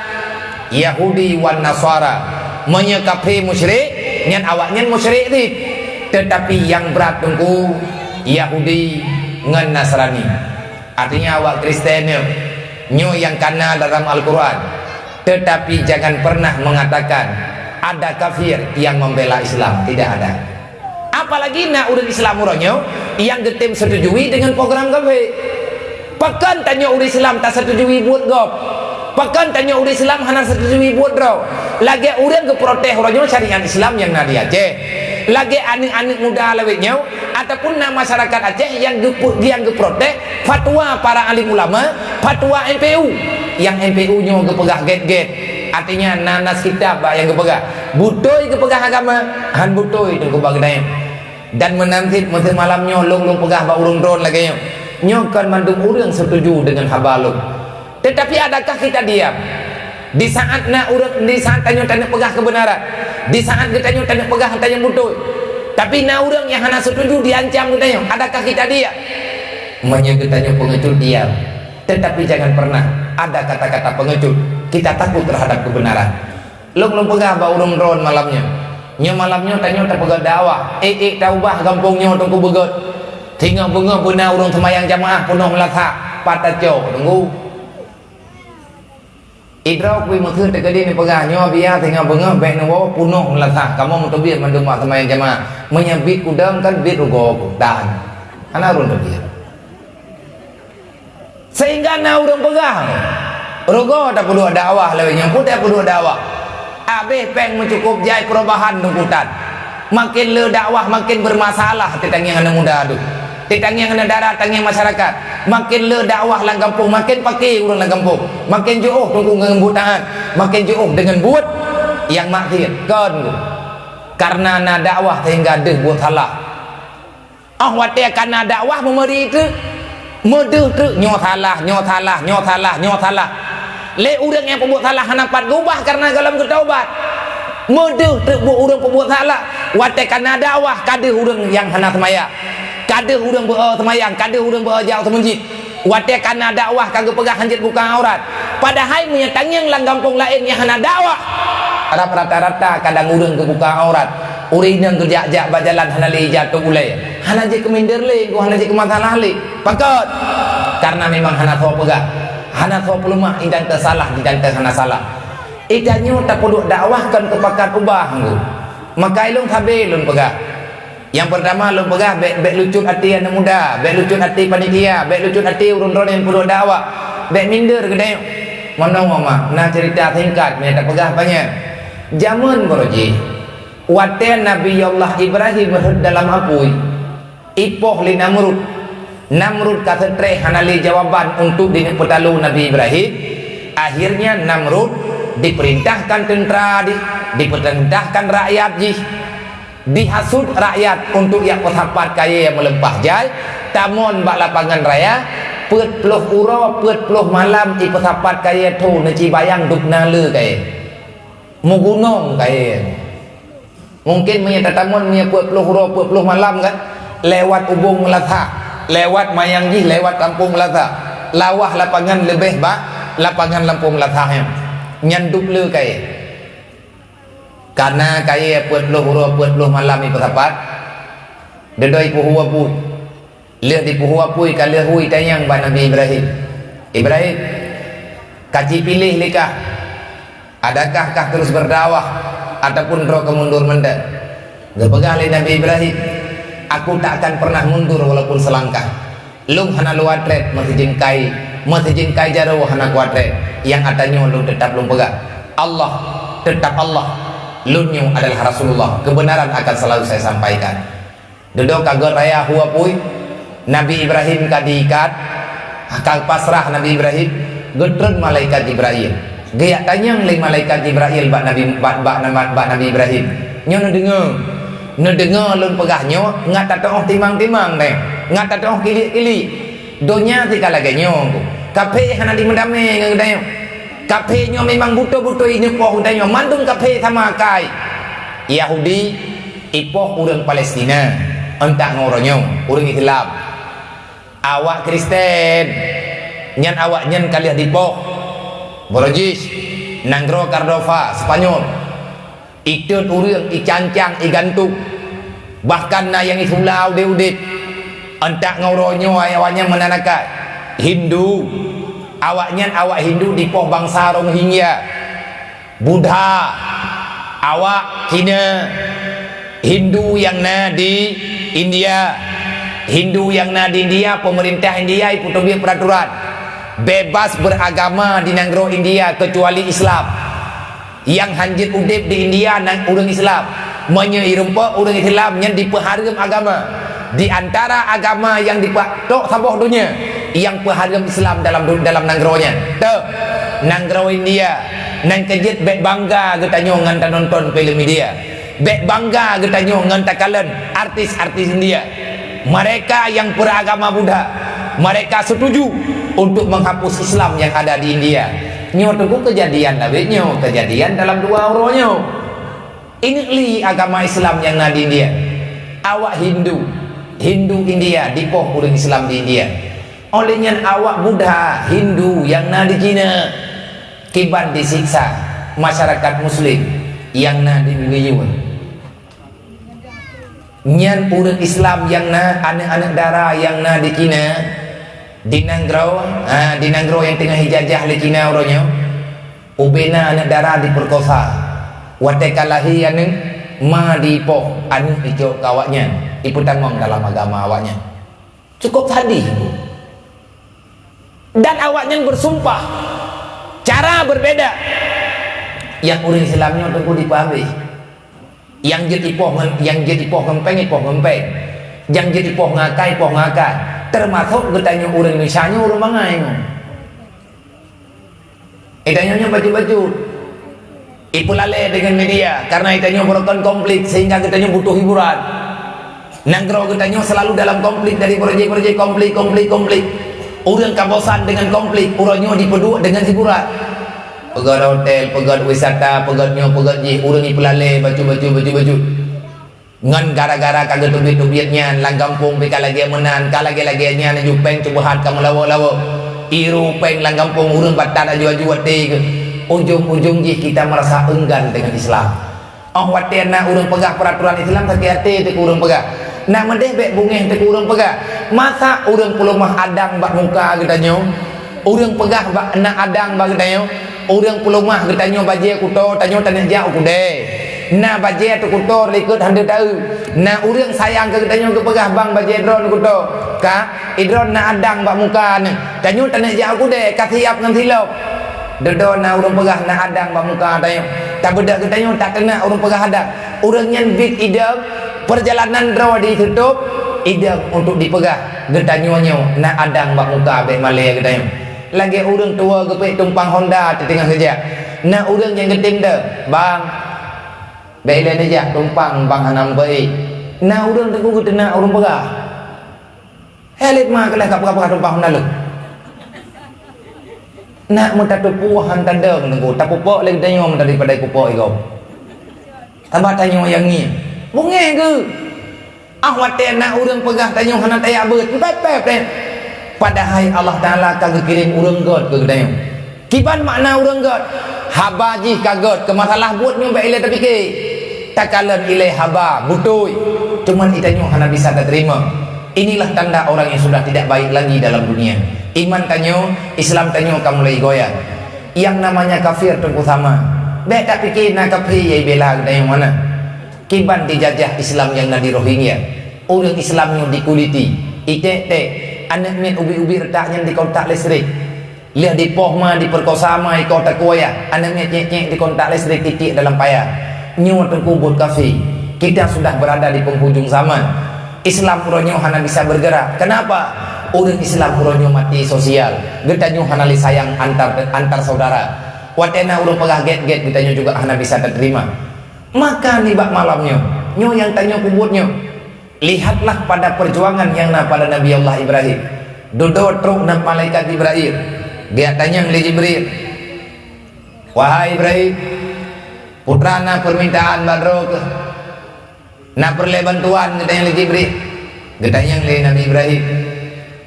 Yahudi wan Nasara. Meunyoe kafé musyrik, nyan awaknyan musyrik cit. Teutapi nyang brat teungku, Yahudi ngon Nasrani. Artinya awak Kristen nyoe, nyoe nyang kana dalam Al-Quran. Tetapi jangan pernah mengatakan ada kafir yang membela Islam. Tidak ada. Apalagi na ureuëng Islam uroe nyoe nyang geutem setujui dengan program kafé. Pakon tanyoe ureuëng Islam tasetujui buet gob? Pakon tanyoe ureuëng Islam hana setujui buet droe? Lagée ureuëng geuprotes uroe nyoe syariat Islam nyang na di Aceh. Lagée aneuëk-aneuëk muda lawét nyoe, ataupun na masyarakat Aceh nyang geupu-, nyang geuprotes fatwa para alim ulama, fatwa M P U. Nyang M P U nyoe geupeugah gét-gét. Artinya na nas kitab bak nyang geupeugah. Beutôi geupeugah agama, han beutôi teungku bak geutanyoe. Dan meunan cit meuseu malam nyoe lôn, lôn peugah bak ureuëng droen lagée nyoe. Nyoe kon mandum ureuëng setuju deungon haba lôn. Tetapi adakah kita diam? Di saat na ureuëng, di saat tanyoe taneuk peugah keubeunaran, di saat geutanyoe taneuk peugah tanyoe beutôi, tapi na ureuëng nyang hana setuju diancam geutanyoe, adakah kita diam? Meunyoe geutanyoe peungeucut diam, tetapi jangan pernah ada kata-kata peungeucut. Kita takut terhadap kebenaran. Lôn, lôn peugah bak ureuëng droen malam nyoe. Nyoe malam nyoe tanyoe tapeugah dakwah. Ék-ék taubah gampông nyoe teungku beugét. Singoh beungoh beuna ureuëng seumayang jamaah peunoh meulasah. Pat tacok teungku. Idroe kui meukeue teukeudi neupeugah nyoe biya singoh beungoh bék neuwoe peunoh meulasah. Kamoe meuteubiet mandum bak seumayang jamaah. Meunyoe biet kudong kan biet rugoe ku. Dan hana ureuëng teubiet. Sehingga na ureuëng peugah, rugoe tapeuduek dakwah lawét nyoe pun tapeuduek dakwah. Abéh péng meucukôp jai perubahan nungkutan. Makin le dakwah makin bermasalah, titangieng aneuk muda tu. Titangieng aneuk dara, tangieng masyarakat. Makin le dakwah lam gampông, makin paké ureuëng lam gampông. Makin jiôh teungku ngon buet taat, makin jiôh deungon buet nyang maksiet. Kon tu. Karena na dakwah sehingga deuh buet salah. Óh watée ka na dakwah meumeri teuk, meudeuh teuk nyoe salah, nyoe salah, nyoe salah, nyoe salah. Lé ureuëng nyang peubuet salah hana pat geubah kareuna gohlom geutaubat. Meudeuh teuk buet ureuëng peubuet salah, watée ka na dakwah ka deuh ureuëng nyang hana seumayang, ka deuh ureuëng beu-o seumayang, ka deuh ureuëng beu-o jak u meuseujid. Watée ka na dakwah ka geupeugah hanjeuet buka aurat. Padahai meunyoe tangieng lam gampông laén nyang hana dakwah, rata-rata kadang ureuëng geubuka aurat. Ureuëng inong geujak-jak bak jalan hana lé ija tôb ulée. Hana jeuet keu minder lé, hana jeuet keu masalah lé. Pakon? Karena memang hana soe peugah. Hana soe peuleumah, idang teusalah, idang teuhana salah. Ita nyoe tapeuduek dakwah kon keupakat ubah nggu. Maka ilong sabe lôn peugah. Nyang peurtama lôn peugah bék, bék lucut até aneuk muda, bék lucut até panitia, bék lucut até ureuëng droe nyang peuduek dakwah, bék minder geutanyoe. Meunoe mama, na ceurita singkat nyang tapeugah panyang. Jameun baroe jih, watée Nabi Allah Ibrahim rhot dalam apui, ipoh lé Namrud. Namrud ka seutreh hana lé jawaban untuk dineuk peutalo Nabi Ibrahim. Akhirnya Namrud diperintahkan tentara di, diperintahkan rakyat jih. Dihasut rakyat untuk jak peusapat kayée nyang meuleumpah jai, tamon bak lapangan raya, peuet ploh uroe, peuet ploh malam ipeusapat kayée tho neucibayang dubna le kayée. Meugunong kayée. Mungkin meunyoe tatamon meunyoe peuet ploh uroe, peuet ploh malam kan, lewat ubong Meulasah, lewat mayang jih, lewat kampung Meulasah, lawah lapangan leubeh bak lapangan lampôh Meulasah nyan. Nyan dub le kayée. Kana kayée peuet ploh uroe peuet ploh malam ipeusapat, dudoe ipeuhu apui. Lheueh dipeuhu apui ka lheueh hu itanyong bak Nabi Ibrahim, "Ibrahim, ka ci piléh lé kah? Adakah kah terus berdakwah ataupun droe keu mundur mantong?" Geupeugah lé Nabi Ibrahim, "Aku tak akan pernah mundur walaupun selangkah." Lôn hana lôn atrét meusijeungkai, meusijeungkai jaroe hana kuatrét. Nyang ata nyoe lôn teutab lôn peugah, Allah, teutab Allah. Lôn nyoe adalah Rasulullah. Kebenaran akan selalu saya sampaikan. Dudoe ka gét raya hu apui. Nabi Ibrahim ka diikat, ka pasrah Nabi Ibrahim, geutreun malaikat Jibrail. Geujak tanyong lé malaikat Jibrail bak Nabi, bak, bak, bak, bak Nabi Ibrahim. Nyoe neudeungoe. Neudeungoe lôn peugah nyoe, ngat tatu'oh timang-timang deh. Ngat tatu'oh kilik-kilik. Donya sika lagée nyoe. Kaphé hana jimeudamé ngon geutanyoe. Kaphé nyoe memang beutôi-beutôi ineuk poh geutanyoe. Mandum kaphé sama akai. Yahudi, ipoh ureuëng Palestina, euntak ngon uroe nyoe, ureuëng Islam. Awak Kristen, nyan awaknyan ka lheueh dipoh. Borojis, nanggroe Cordova, Spanyol. Itot ureuëng, icancang, igantung. Bahkan na nyang isula udeb-udeb. Euntak ngon uroe nyoe awaknyan meunan akai. Hindu, awaknyan awak Hindu dipoh bansa Rohingya. Buddha, awak Cina, Hindu nyang na di India. Hindu nyang na di India, pemerintah India ipeuteubiet peraturan bebas beragama di nanggroe India kecuali Islam. Nyang hanjeuet udeb di India nan ureuëng Islam. Meunyoe irumpok ureuëng Islam nyan dipeuhareuem agama. Di antara agama nyang dipatok saboh donya, nyang peuhareuem Islam dalam du-, dalam nanggroe nyan. Teuh, nanggroe India. Nan keujeuet bék bangga geutanyoe ngon tanonton filem India. Bék bangga geutanyoe ngon takalon artis-artis India. Mereka yang beragama Buddha, mereka setuju untuk menghapus Islam yang ada di India. Nyoe teungku keujadian lawét nyoe, keujadian dalam dua uroe nyoe. Ineuk li agama Islam nyang na di India. Awak Hindu, Hindu India dipoh ureuëng Islam di India. Óh lheueh nyan awak Buddha, Hindu nyang na di Cina. Kiban disiksa masyarakat Muslim nyang na di Uyghur. Nyan ureuëng Islam nyang na aneuëk-aneuëk dara nyang na di Cina, di nanggroe, ha, di nanggroe nyang teungoh ijajah lé Cina uroe nyoe. Ubena aneuëk dara dipeurkosa. Watée ka lahé aneuëk, ma dipoh aneuëk icok keu awaknyan, ipeutamong dalam agama awaknyan. Cukup sadih. Dan awaknyan bersumpah cara berbeda. Nyang ureuëng Islam nyoe teungku dipeuhabéh. Nyang jeuet ipoh ngon, nyang jeuet ipoh ngon péng, ipoh ngon péng. Nyang jeuet ipoh ngon akai, ipoh ngon akai. Termasuk geutanyoe ureuëng Indonesia nyoe ureuëng bangai nyoe. Geutanyoe nyoe bacut-bacut. Ipeulalé dengan media, karena geutanyoe meureukan konflik, sehingga geutanyoe butuh hiburan. Nanggroe geutanyoe selalu dalam konflik, dari projek-projek konflik, konflik, konflik. Ureuëng ka bosan dengan konflik, uroe nyoe dipeuduek dengan hiburan. Peugöt hotel, peugöt wisata, peugöt nyoe, peugöt jih, ureuëng ipeulalé bacut-bacut, bacut-bacut. Ngon gara-gara ka geuteubiet-teubiet nyan, lam gampông pih ka lagée meunan, ka lagée-lagée nyan, aju péng cubahat ka meulawa-lawa. Iru péng lam gampông ureuëng batat aju-aju watée geuh. Ujong-ujong jih kita merasa enggan dengan Islam. Óh watée na ureuëng peugah peuraturan Islam, sakét até teuk ureuëng peugah. Na meudeh bék beungéh teuk ureuëng peugah. Masa ureuëng peuleumah adang bak muka geutanyoe? Ureuëng peugah bak na adang bak geutanyoe, ureuëng peuleumah geutanyoe bajée kuto, tanyoe taneuk jak u keudée. Na bajée teukuto likot hana taeu. Na ureuëng sayang keu geutanyoe geupeugah bang bajée droe kuto. Ka, idroe na adang bak muka nyoe. Tanyoe taneuk jak u keudée, ka siap ngon silop. Dudoe na ureuëng peugah na adang bak muka tanyoe. Tabeudôh geutanyoe tak keuneuk ureuëng peugah adang. Ureuëng nyan biet idong, perjalanan droe ditutôp, idong untuk dipeugah. Geutanyoe nyoe na adang bak muka bék malée geutanyoe. Lagée ureuëng tuwoe geupeuék tumpang honda teuteungoh geujak. Na ureuëng nyang geutem deuh, "Bang, bék ilée neujak tumpang bang hana meubaék." Na ureuëng teungku geuteunak ureuëng peugah. Hei lét ma keulah ka peugah-peugah tumpang honda leuh. Nak meutateupeue han tadong teungku, tapupok lé geutanyoe meunan daripada pupok igob. Taba tanyoe nyang ngieng. Beungéh geuh. Ah watée na ureuëng peugah tanyoe hana tajak beuet, pép-pép deh. Padahai Allah Taala ka geukirém ureuëng gét keu geutanyoe. Kiban makna ureuëng gét? Haba jih ka gét, keu masalah buet nyoe bék ilée tapike. Takalon ilée haba, beutôi. Cuman geutanyoe hana bisa tateurimong. Inilah tanda orang yang sudah tidak baik lagi dalam dunia. Iman tanyoe, Islam tanyoe ka mulai goyang. Yang namanya kafir teungku sama. Bék tapike na kafir nyang ibela geutanyoe mana. Kiban dijajah Islam nyang na di Rohingya. Ureuëng Islam nyoe dikuliti, iték-ték, aneuëk miet ubit-ubit reutak nyan dikontak listrik. Lheueh dipoh ma, dipeurkosa ma, ikoh takue yah, aneuëk miet nyék-nyék dikontak listrik, titiek dalam paya. Nyoe teungku buet kafé. Kita sudah berada di penghujung zaman. Islam uroe nyoe hana bisa bergerak. Kenapa? Ureuëng Islam uroe nyoe mati sosial. Geutanyoe hana lé sayang antar, antar saudara. Watée na ureuëng peugah gét-gét, geutanyoe juga hana bisa taterima. Maka nibak malam nyoe, nyoe nyang tanyoe peubuet nyoe. Lihatlah pada perjuangan nyang na pada Nabi Allah Ibrahim. Dudoe trok na malaikat Jibril. Geujak tanyong lé Jibril, "Wahai Ibrahim, putra na permintaan bak droe keuh? Na peureulée bantuan geutanyoe lé Jibril?" Geutanyong lé Nabi Ibrahim,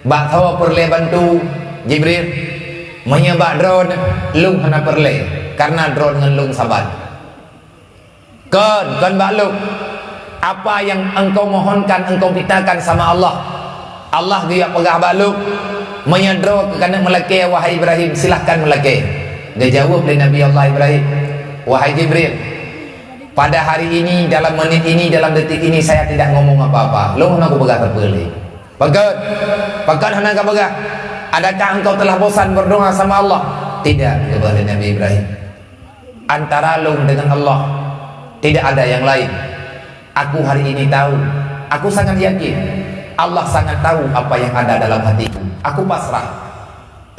"Bak soe peureulée bantu, Jibril? Meunyoe bak droeneuh, lôn hana peureulée, kareuna droeneuh ngon lôn saban." "Kon, kon bak lôn. Apa yang engkau mohonkan, engkau mintakan sama Allah, Allah geujak peugah bak lôn, 'Meunyoe droe keuh keuneuk meulakée, wahai Ibrahim, silahkan meulakée.'" Geujaweueb lé Nabi Allah Ibrahim, "Wahai Jibril, pada hari ini, dalam menit ini, dalam detik ini, saya tidak ngomong apa-apa. Lôn hana kupeugah sapeue lé." "Pakon? Pakon hana kapeugah? Adakah engkau telah bosan berdoa sama Allah?" "Tidak," geubah lé Nabi Ibrahim. "Antara lôn dengan Allah, tidak ada yang lain. Aku hari ini tahu, aku sangat yakin, Allah sangat tahu apa yang ada dalam hatiku. Aku pasrah.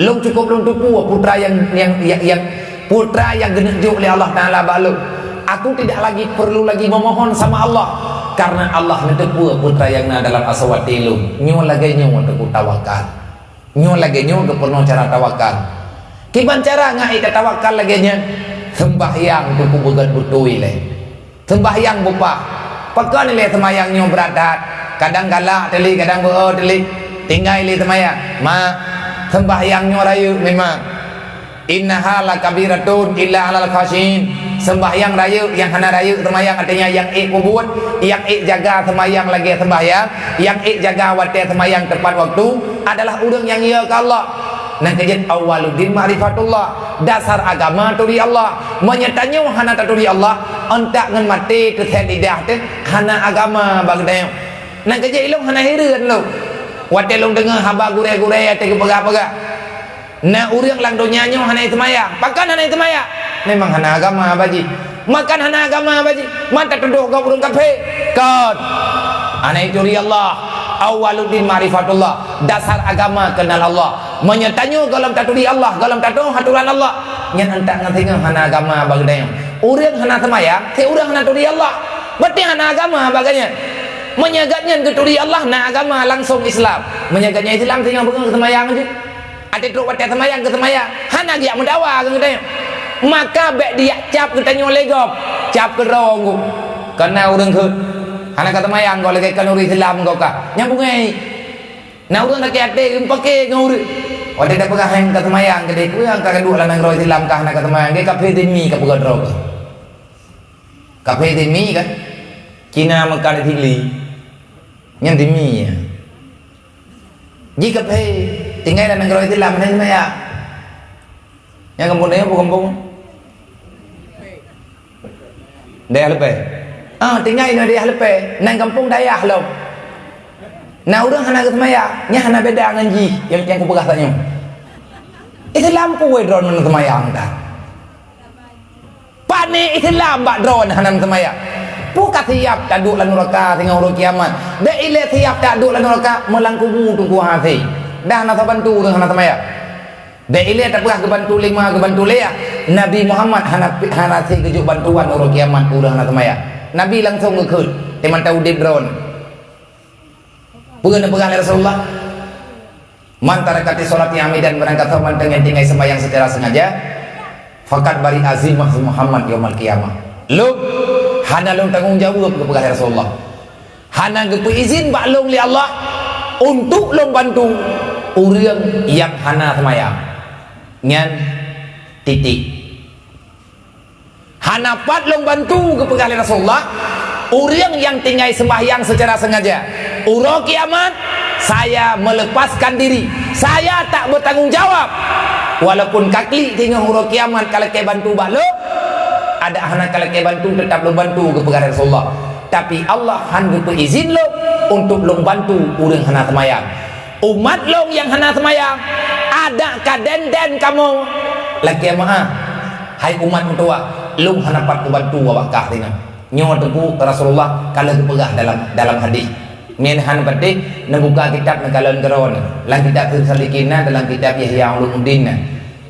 Lôn cukup lôn teupeue putra nyang, nyang, nyang, nyang putra nyang geuneuk jok lé Allah Taala bak lôn. Aku tidak lagi perlu lagi memohon sama Allah, karena Allah neuteupeue putra nyang na dalam asoe até lôn. Nyoe lagée nyoe teungku tawakal. Nyoe lagée nyoe geupeurunoe cara tawakal. Kiban cara ngai tatawakal lagée nyan? Seumbahyang teungku beugét beutôi lé. Seumbahyang bupah. Pakon lé seumayang nyoe brat that. Kadang galak teuh lé, kadang beu-o teuh lé. Tinggai lé seumayang. Mak, seumbahyang nyoe rayeuk memang. Innaha lakabiratun illa alal khasyin. Seumbahyang rayeuk, nyang hana rayeuk seumayang, artinya nyang ék peubuet, nyang ék jaga seumayang lagée seumbahyang, nyang ék jaga watée seumayang tepat waktu adalah ureuëng nyang yö keu Allah. Nyang keujeuet, awwaluddin ma'rifatullah. Dasar agama turi Allah. Meunyoe tanyoe hana taturi Allah, euntak ngon maté teuthét lidah teuh hana agama bak geutanyoe. Nyang keujeuet ilong hana hireuen lom watée lôn deungoe haba gurée-gurée nyang teupeugah-peugah, na ureuëng lam donya nyoe hana seumayang. Pakon hana seumayang? Memang hana agama bak jih. Makan hana agama bak jih. Mata tudoh gob ureuëng kafé. Kon. Hana turi Allah. Awwaluddin ma'rifatullah. Dasar agama kenal Allah. Meunyoe tanyoe gohlom taturi Allah, gohlom tatoh aturan Allah, nyan euntak ngon singoh hana agama bak geutanyoe. Ureuëng hana seumayang, si ureuëng hana turi Allah. Berarti hana agama bak geutanyoe. Meunyoe gobnyan geuturi Allah, na agama langsong Islam. Meunyoe gobnyan Islam, singoh beungoh seumayang jih. Até trok watée seumayang geuseumayang, hana geujak meudawa ngon geutanyoe. Maka bék dijak cap geutanyoe lé gob, cap keudroe ngon. Kana ureuëng kheun, hana ka seumayang goe lagée kon ureuëng Islam goe ka. Nyang beungéh. Na ureuëng sakét até geumeupaké ngon ureuëng. Watée tapeugah hana ka seumayang keudeh, peue nyang ka duek lam nanggroe Islam ka hana ka seumayang, gé kafé zimmi ka peugah droe keuh. Kafé zimmi kan? Cina meukat sili. Nyan zimmi ya. Jih kafé tinggai lam nanggroe Islam hana seumayang. Nyang gampông dayah peue gampông? Dayah Leupée. Ah, tinggai ngon dayah Leupée, nan gampông dayah lom. Na ureuëng hana geuseumayang, nyan hana beda ngon jih nyang, nyang kupeugah tanyoe. Islam peue droe ngon seumayang dah. Pane Islam bak droe hana seumayang. Peue ka siab taduek lam nuraka singoh uroe kiamat. Bék ilée siab taduek lam nuraka meulang kubu teungku hase. Dah na saban tu ureuëng hana seumayang. Bék ilée tapeugah geubantu lé ma, geubantu lé yah. Nabi Muhammad hana, hana hase geujok bantuan uroe kiamat ureuëng hana seumayang. Nabi langsong geukheun, teuma ta udeb droe. Peue neupeugah lé Rasulullah? "Man taraka sholati amidan," barang kata mantong nyang tinggai sembahyang secara sengaja, "faqad bari'a zimmahu Muhammad yaumal qiyamah." Lôn hana lôn tanggong jaweueb, geupeugah lé Rasulullah. Hana geupeuizin bak lôn lé Allah untuk lôn bantu ureuëng nyang hana seumayang. Nyan titik. Hana pat lôn bantu, geupeugah lé Rasulullah, ureuëng nyang tinggai sembahyang secara sengaja. Uroe kiamat, saya melepaskan diri. Saya tak bertanggung jawab. Walaupun ka klik teungoh uroe kiamat ka lakée bantu bak lôn, adak hana ka lakée bantu, teutap lôn bantu, geupeugah lé Rasulullah. Tapi Allah han geupeuizin lôn untuk lôn bantu ureuëng hana seumayang. Umat lôn nyang hana seumayang, adak ka den-den kamoe. Lakée meu'ah, hai umat meutuwah, lôn hana pat kubantu awak kah singoh. Nyoe teungku Rasulullah ka lheueh geupeugah dalam, dalam hadis. Meunyan han patéh, neubuka kitab neukalon keudroe. Lam kitab Salikin na, dalam kitab Ihya Ulumuddin na.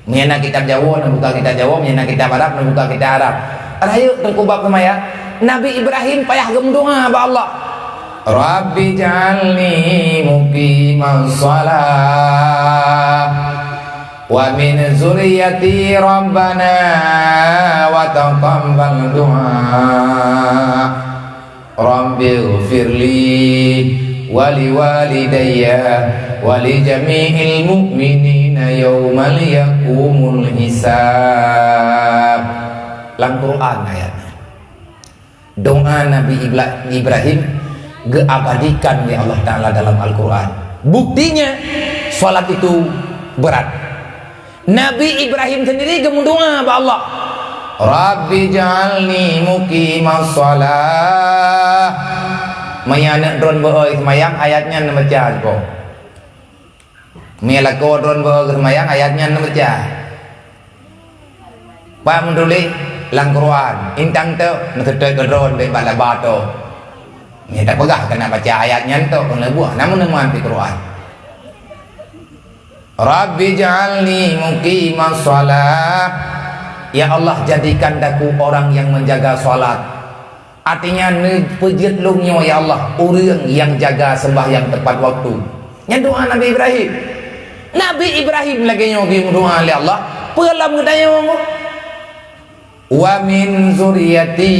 Meunyan na kitab Jawoe, neubuka kitab Jawoe, meunyan na kitab Arab, neubuka kitab Arab. Rayeuk teungku bab seumayang, Nabi Ibrahim payah geumeudoa bak Allah. Rabbi ja'alni muqimas shalah wa min zuriyati rabbana wa taqabbal du'a. Rabbighfirli wa liwalidayya wa li jami'il mu'minina yaumal yaqumul hisab. Lam Quran ayatnya. Doa Nabi Ibla-, Ibrahim geuabadikan lé Allah Ta'ala dalam Al-Quran. Buktinya, salat itu berat. Nabi Ibrahim sendiri geumeudoa bak Allah, "Rabbi ja'alni muqimas shalah." Meunyo aneuk droen beu-oi seumayang, ayat nyan neubaca sigoe. Meunyo lakoe droen beu-oi seumayang, ayat nyan neubaca. Pat meutuléh lam Quran, intang teuk neuseutôt keu droen bék bak laba toh. Meunyo tapeugah keuneuk baca ayat nyan toh, keuneuk buah, na meuneumeuan di Quran. Rabbi ja'alni muqimas shalah. Ya Allah, jadikan daku orang yang menjaga salat. Artinya, neupeujeuet lôn nyoe, ya Allah, ureuëng nyang jaga sembahyang tepat waktu. Nyan doa Nabi Ibrahim. Nabi Ibrahim lagée nyoe geumeudoa lé Allah, peue lom geutanyoe? Wa min zuriyati,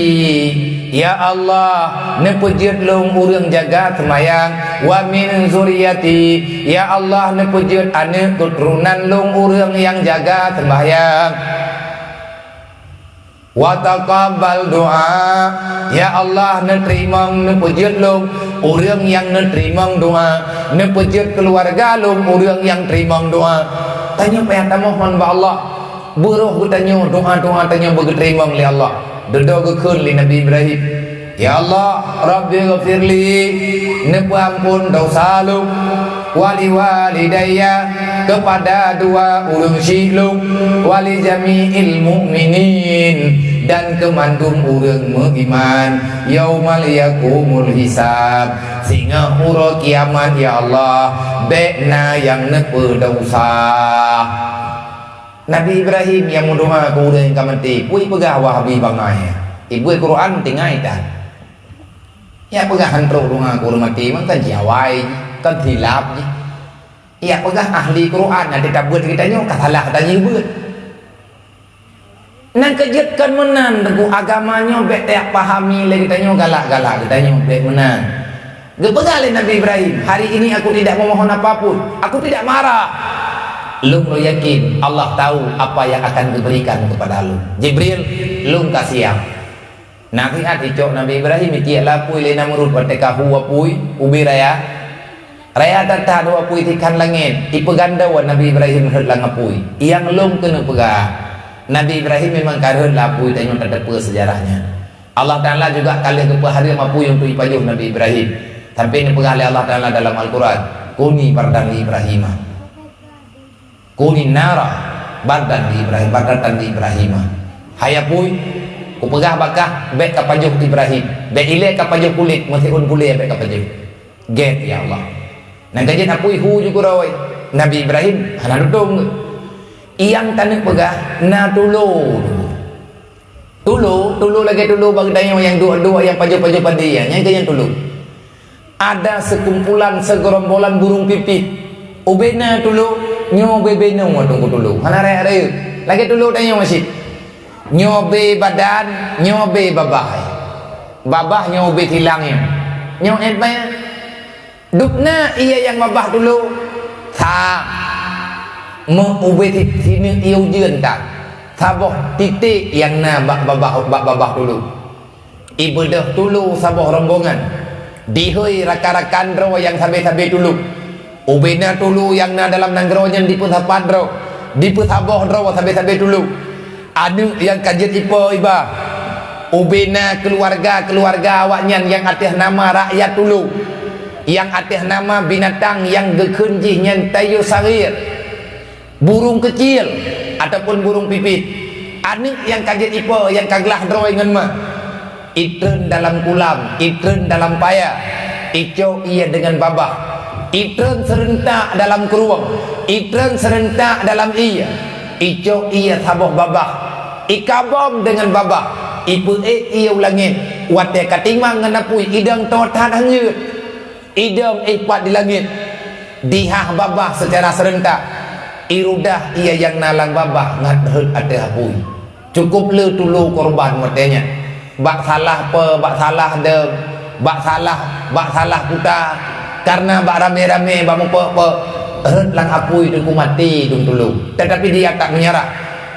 ya Allah, neupeujeuet lôn ureuëng jaga seumayang. Wa min zuriyati, ya Allah, neupeujeuet aneuëk keuturonan lôn ureuëng nyang jaga seumayang. Wa taqabbal du'a, ya Allah, neuteurimong, neupeujeuet lôn ureuëng nyang neuteurimong doa, neupeujeuet keuluwarga lôn ureuëng nyang teurimong doa. Tanyoe payah tamohon bak Allah. Beuroh geutanyoe doa-doa tanyoe beugeuteurimong lé Allah. Dudoe geukheun lé Nabi Ibrahim, "Ya Allah, Rabbighfirli, neupeuamphon desya lôn, wa liwalidayya, keupada dua ureuëng syik lôn, wa li jami'il mu'minin, dan keu mandum ureuëng meuiman, yaumal yaqumul hisab, singoh uroe kiamat, ya Allah, bék na nyang neupeudesya." Nabi Ibrahim nyang meudoa keu ureuëng ka maté, peue ipeugah Wahabi bangai? Ibuet Quran tinggai that. Nyang peugah han trok doa keu ureuëng maté, memang kan jih awai jih, kan silap jih. Nyang peugah ahli Quran, nanti tabeuet geutanyoe ka salah tanyoe beuet. Nyang keujeuet kon meunan, teungku, agama nyoe bék tajak pahami lé geutanyoe galak-galak, geutanyoe bék meunan. Geupeugah lé Nabi Ibrahim, "Hari ini aku tidak memohon apapun, aku tidak marah. Lôn yakin Allah tahu apa yang akan diberikan kepada lôn." Jibril, "Lôn ka siap." Nabi Ad icok Nabi Ibrahim itiek lam apui lé Namrud watée ka hu apui, ubé raya. Raya that-that hu apui tikhan langét, ipeugandom Nabi Ibrahim rhot lam apui. Nyang lôn keuneuk peugah, Nabi Ibrahim memang ka rhot lam apui, tanyoe tateupeue seujarahnya. Allah Ta'ala juga ka lheueh geupeuhareuem apui untuk ipajoh Nabi Ibrahim. Sampai neupeugah lé Allah Ta'ala dalam Al-Quran, "Kuni bardan li Ibrahima." Kuni nara bardan li Ibrahim, bardatan li Ibrahima. Hai apui, kupeugah bak kah, bék kapajoh Ibrahim. Bék ilée kapajoh kulét, meusiôn kulét bék kapajoh. Gét, ya Allah. Nyang ka jeuet apui hu ju keudroe. Nabi Ibrahim hana tutong. Nyang taneuk peugah, na tulo. Tulo, tulo lagée tulo bak geutanyoe nyang duek-duek, nyang pajoh-pajoh padé, nyan keuh nyang tulo. Ada sekumpulan, segerombolan burung pipit. Ubé na tulo, nyoe ubé binoe teungku tulo. Hana rayeuk-rayeuk. Lagée tulo tanyoe cit. Nyoe ubé badan, nyoe ubé babah. Babah nyoe ubé silang nyoe. Nyoe éh, dubna ié nyang babah tulo. Sa meu ubé si-, sineuk ié ujeuen ka. Saboh titék nyang na bak babah, bak babah tulo. Ibeudôh tulo saboh rombongan. Dihôi rakan-rakan droe nyang sabe-sabe tulo. Ubé na tulo nyang na dalam nanggroe nyan dipeusapat droe, dipeusaboh droe sabe-sabe tulo. Aneuëk nyang ka jeuet ipo iba. Ubé na keuluwarga-keuluwarga awaknyan nyang ateueh nama rakyat tulo, nyang ateueh nama binatang nyang geukheun jih nyan tayue sarir. Burung keuciel ataupun burung pipit, aneuëk nyang ka jeuet ipo nyang ka glah droe ngon ma, itreun dalam kulam, itreun dalam paya. Icok ie deungon babah, itreun seureuntak dalam krueng, itreun seureuntak dalam ie, icok ie saboh babah, ikabom deungon babah, ipeuék ie u langét. Watée ka timang ngon apui, idong toe that hanjeuet, idong ipat di langét, dihah babah seucara seureuntak, irudah ie nyang na lam babah ngat rhot ateueh apui. Cukôp le tulo korban watée nyan. Bak salah peue, bak salah deueng, bak salah, bak salah kuta, kareuna bak ramé-ramé bak meupeuk-peuk, rhot lam apui teungku maté dum tulo. Teutapi dia tak meunyeurah.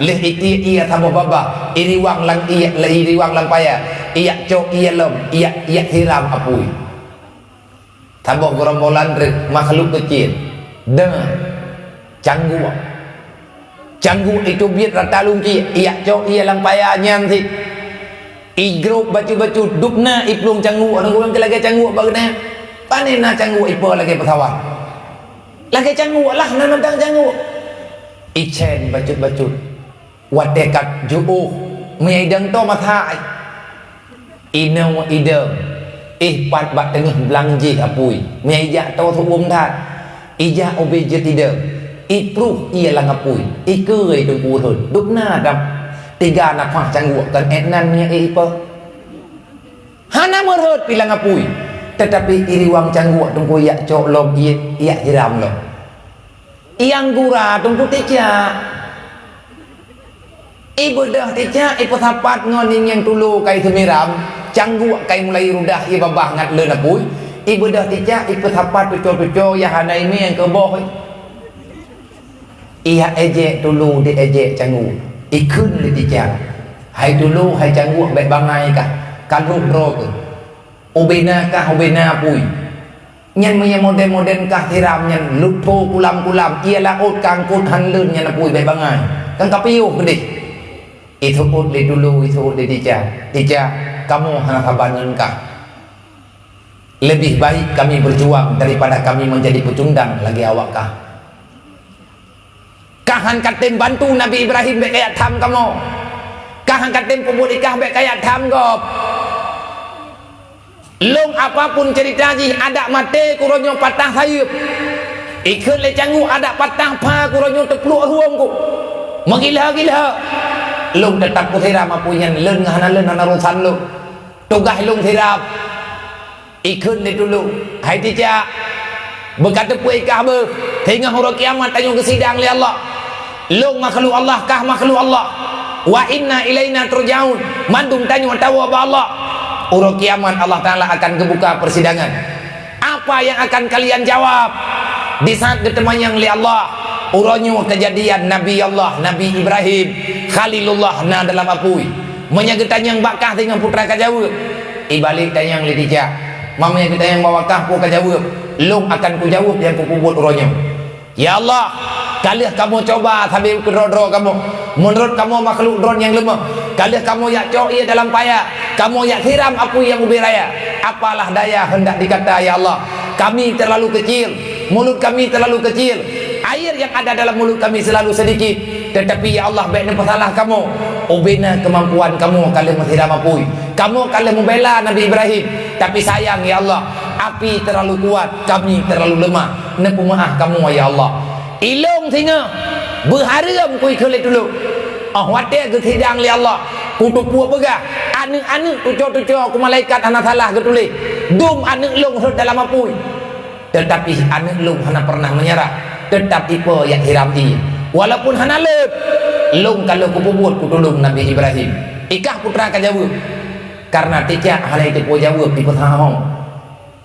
Lheueh itiek ie saboh babah, iriwang lam ie, iriwang lam paya, iyak cok ie lom, iyak, iyak siram apui. Saboh geurombolan rhot makhluk keucil, deungon cangguek. Cangguek iteubiet rata lungkie, iyak cok ie lam paya nyan cit. Igrôp bacut-bacut, dubna iplueng cangguek, ureuëng lagée cangguek bak geutanyoe. Pane na cangguek ipo lagée peusawat. Lagée cangguek lah, na mantong cangguek. Icén bacut-bacut. Watée ka jiôh, meunyo idong toe masa ai. Inoe idong, eh, pat bak teungoh blang jih apui. Meunyo ijak toe seuuem that, ijak ubé jeuet idong, ipruh ie lam apui, ikeue teungku rhot. Dubna dam tiga nafah cangguek kon ék nan meunyo ék ipo. Hana meurhot pi lam apui, teutapi iriwang cangguek teungku yak cok lom ie, yak hiram lom. Nyang gura teungku ticak. Ibeudôh ticak, ipeusapat ngon nyang tulo kai seumiram, cangguek kai mulai rudah ie babah ngat leuen apui. Ibeudôh ticak, ipeusapat tuco-tuco nyang hana imé nyang keuboh. Iyak ejek tulo di ejek cangguek. Ikheun lé ticak. Hai tulo, hai cangguek bék bangai kah. Ka lhok droe keuh. Ubé na kah, ubé na apui. Nyan meunyo modern-modern kah siram nyan lutho kulam-kulam, ie laôt ka angkot han leuen nyan apui bék bangai. Kan ka piôh keudeh. Iseuôt lé tulo, iseuôt lé ticak. Ticak, kamoe hana saban ngon kah. Lebih baik kami berjuang daripada kami menjadi pecundang lagée awak kah. Kah han katem bantu Nabi Ibrahim bék kayak tham kamoe. Kah han katem peubuet ikah bék kayak tham gob. Lôn apapun cerita jih adak maté kuroe nyoe patah sayeuep. Ikheun lé cangguek adak patah pha kuroe nyoe teupluek rueng ku. Meugila-gila. Lôn teutap kusiram apui nyan leuen ngon hana leuen hana urusan lôn. Tugaih lôn siram. Ikheun lé tulo, hai ticak, beuka teupeu ikah beuh, singoh uroe kiamat tanyoe geusidang lé Allah. Lôn makhluk Allah, kah makhluk Allah. Wa inna ilaina turja'un, mandum tanyoe tawoe bak Allah. Uroe kiamat Allah Taala akan geubuka persidangan. Apa yang akan kalian jawab? Di saat geuteumanyong lé Allah, uroe nyoe keujadian Nabi Allah, Nabi Ibrahim Khalilullah na dalam apui. Meunyoe geutanyong bak kah singoh putra ka jaweueb, ibalek tanyong lé ticak. Meunyoe geutanyong bak kah peue ka jaweueb, lôn akan kujaweueb nyang kupeubuet uroe nyoe. Ya Allah, ka lheueh kamoe cuba sabe keudroe-droe kamoe. Meunurot kamoe makhluk droe nyang leumoh, ka lheueh kamoe jak cok ie dalam paya, kamoe jak siram apui nyang ubé raya. Apalah daya hendak dikata, ya Allah. Kami terlalu kecil, mulut kami terlalu kecil. Air yang ada dalam mulut kami selalu sedikit. Tetapi, ya Allah, bék neupeusalah kamoe. Ubé na keumampuan kamoe ka lheueh meusiram apui. Kamoe ka lheueh meubela Nabi Ibrahim. Tapi sayang, ya Allah, api terlalu kuat, kami terlalu lemah. Neupeumeu'ah kamoe, ya Allah. Ilôn singoh beuhareuem kui kheun lé tulông. Óh watée geusidang lé Allah, kuteupue peugah, aneuëk-aneuëk tuco-tuco ku malaikat hana salah geutuléh. Dum aneuëk lôn rhot dalam apui. Teutapi aneuëk lôn hana peureunah meunyerah, teutap ipo jak hiram ie. Walaupun hana lôn, lôn ka lheueh kupeubuet kutulông Nabi Ibrahim. Ikah putra ka jaweueb, kareuna ticak hana jiteupeue jaweueb ipeusahoe.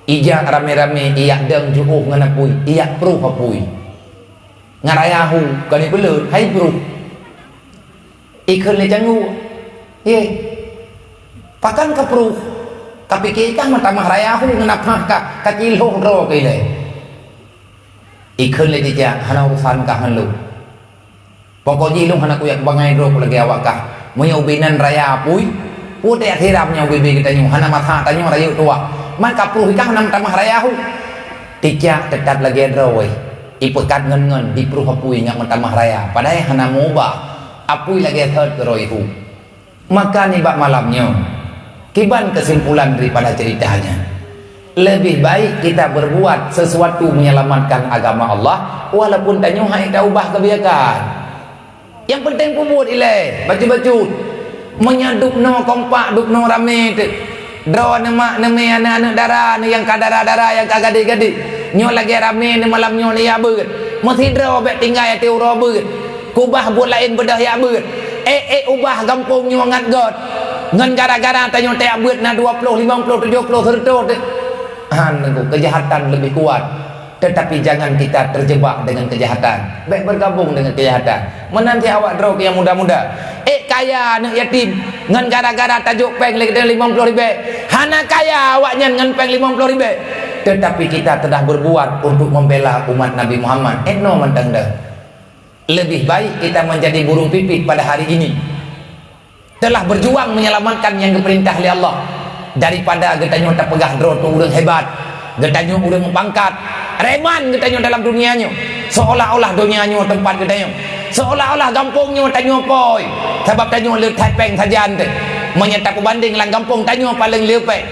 Ijak ramé-ramé ijak dong jiôh ngon apui, ijak pruh apui. Ngon raya hu, kon ipeuleuet, hai pruh. Ikheun lé cangguek, "Yeh, pakon kapruh? Kapike ikah meutamah raya hu ngon apah kah, kaciloh droe keu ilée." Ikheun lé ticak, "Hana urusan kah ngon lôn. Pokok jih lôn hana kuyak bangai droe ku lagée awak kah. Meunyoe ubé nan raya apui, peue teuyak siram nyang ubé-bé geutanyoe, hana masa tanyoe rayeuk tuwah. Man kapruh ikah hana meutamah raya hu." Ticak teutap lagée droe, ipeukat ngon-ngon, dipruh apui ngon meutamah raya, padahai hana meuubah. Apui lagée thot keudroe hu. Maka nibak malam nyoe, kiban keusimpulan daripada ceurita nyan? Lebih baik kita berbuat sesuatu menyelamatkan agama Allah, walaupun tanyoe hana taubah kebijakan. Nyang penting peubuet ilée, bacut-bacut. Meunyoe dubnoe kompak, dubnoe ramé teuk. Droeneuh mak, neumé, aneuëk-aneuëk dara, nyang ka dara-dara, nyang ka gadéh-gadéh. Nyoe lagée ramé neumalam nyoe neujak beuet. Meusidroe bék tinggai ateueh uroe beuet. Kubah buet laén beudôh jak beuet. Ék-ék ubah gampông nyoe ngat göt. Ngon gara-gara tanyoe tajak beuet na dua ploh, limong ploh, tujoh ploh, seureutôh teuk. Han, kejahatan lebih kuat. Tetapi jangan kita terjebak dengan kejahatan. Bék bergabung dengan kejahatan. Meunan cit awak droe nyang muda-muda. Ék kaya aneuëk yatim, ngon gara-gara tajok péng lé geutanyoe limong ploh ribée. Hana kaya awaknyan ngon péng limong ploh ribée. Tetapi kita telah berbuat untuk membela umat Nabi Muhammad. Ék noe mantong deuh. Lebih baik kita menjadi burung pipit pada hari ini. Telah berjuang menyelamatkan nyang geupeurintah lé Allah, daripada geutanyoe tapeugah droe tu ureuëng hebat, geutanyoe ureuëng meupangkat, reman geutanyoe dalam dunia nyoe, seolah-olah donya nyoe teumpat geutanyoe, seolah-olah gampông nyoe tanyoe pôi, sabab tanyoe le that péng sajan teuh. Meunyoe tapeubandeng lam gampông tanyoe paleng le péng,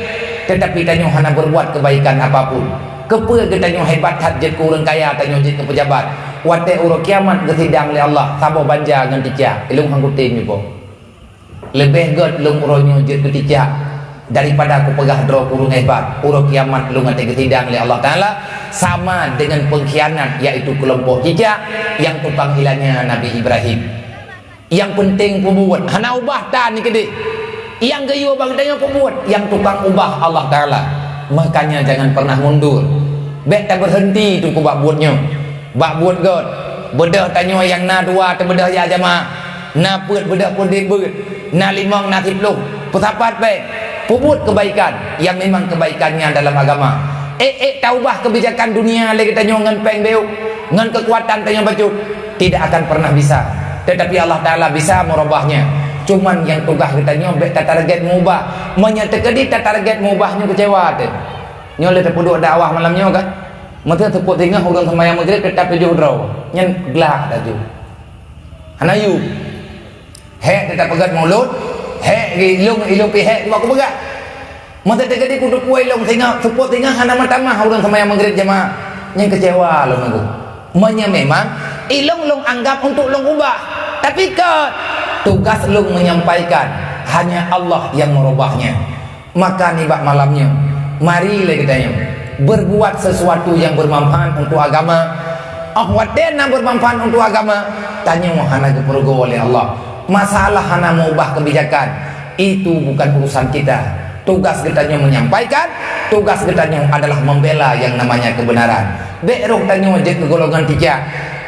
tetapi tanyoe hana berbuat kebaikan apapun. Keupeue geutanyoe hebat that jeuet keu ureuëng kaya, tanyoe jeuet keu pejabat? Watée uroe kiamat geusidang lé Allah, saboh banja ngon ticak, ilong han kutem ipo. Leubeh gét lôn uroe nyoe jeuet keu ticak daripada kupeugah droe keu ureuëng hebat. Uroe kiamat lôn até geusidang lé Allah Taala sama dengan pengkhianat, yaitu keulompok cicak nyang tukang ilanya Nabi Ibrahim. Nyang penting peubuet, hana ubah tan keudeh. Nyang geuyue bak geutanyoe peubuet, nyang tukang ubah Allah Taala. Makanya jangan pernah mundur. Bék tabeurhenti teungku bak buet nyoe. Bak buet gét, beudôh tanyoe nyang na dua teubeudôh ya jamaah. Na peuet beudôh peuet beuet, na limong na siploh, peusapat bék. Peubuet kebaikan yang memang kebaikannya dalam agama. Ék-ék taubah kebijakan dunia lé geutanyoe ngon péng beuk, ngon keukuatan tanyoe bacut, tidak akan pernah bisa. Tetapi Allah Taala bisa merubahnya. Cuman nyang tugaih geutanyoe bék tatarget mengubah. Meunyoe teukeudi tatarget mengubah nyoe keucewa teuh. Nyoe lé tapeuduek dakwah malam nyoe kan. Meuteun seupôt singoh ureuëng seumayang Maghrib teutap tujoh droe. Nyan glak laju. Hana yub. Hék teutap peugét mulod, hék ilong, ilong pi hék bak kupeugah. Meuteun teukeudi kuteupue ilong singoh, seupôt singoh hana meutamah ureuëng seumayang Maghrib jamaah. Nyan keucewa lôn nunggu. Meunyoe memang ilong lôn anggap untuk lôn ubah, tapi keu tugas lôn menyampaikan, hanya Allah yang merubahnya. Maka nibak malam nyoe, mari lé geutanyoe berbuat sesuatu yang bermanfaat untuk agama. Oh watée na bermanfaat untuk agama, tanyoe hana geupeurugoe lé Allah. Masalah hana mengubah kebijakan, itu bukan urusan kita. Tugas geutanyoe menyampaikan, tugas geutanyoe adalah membela yang namanya kebenaran. Bék roh tanyoe jeuet keu golongan ticak,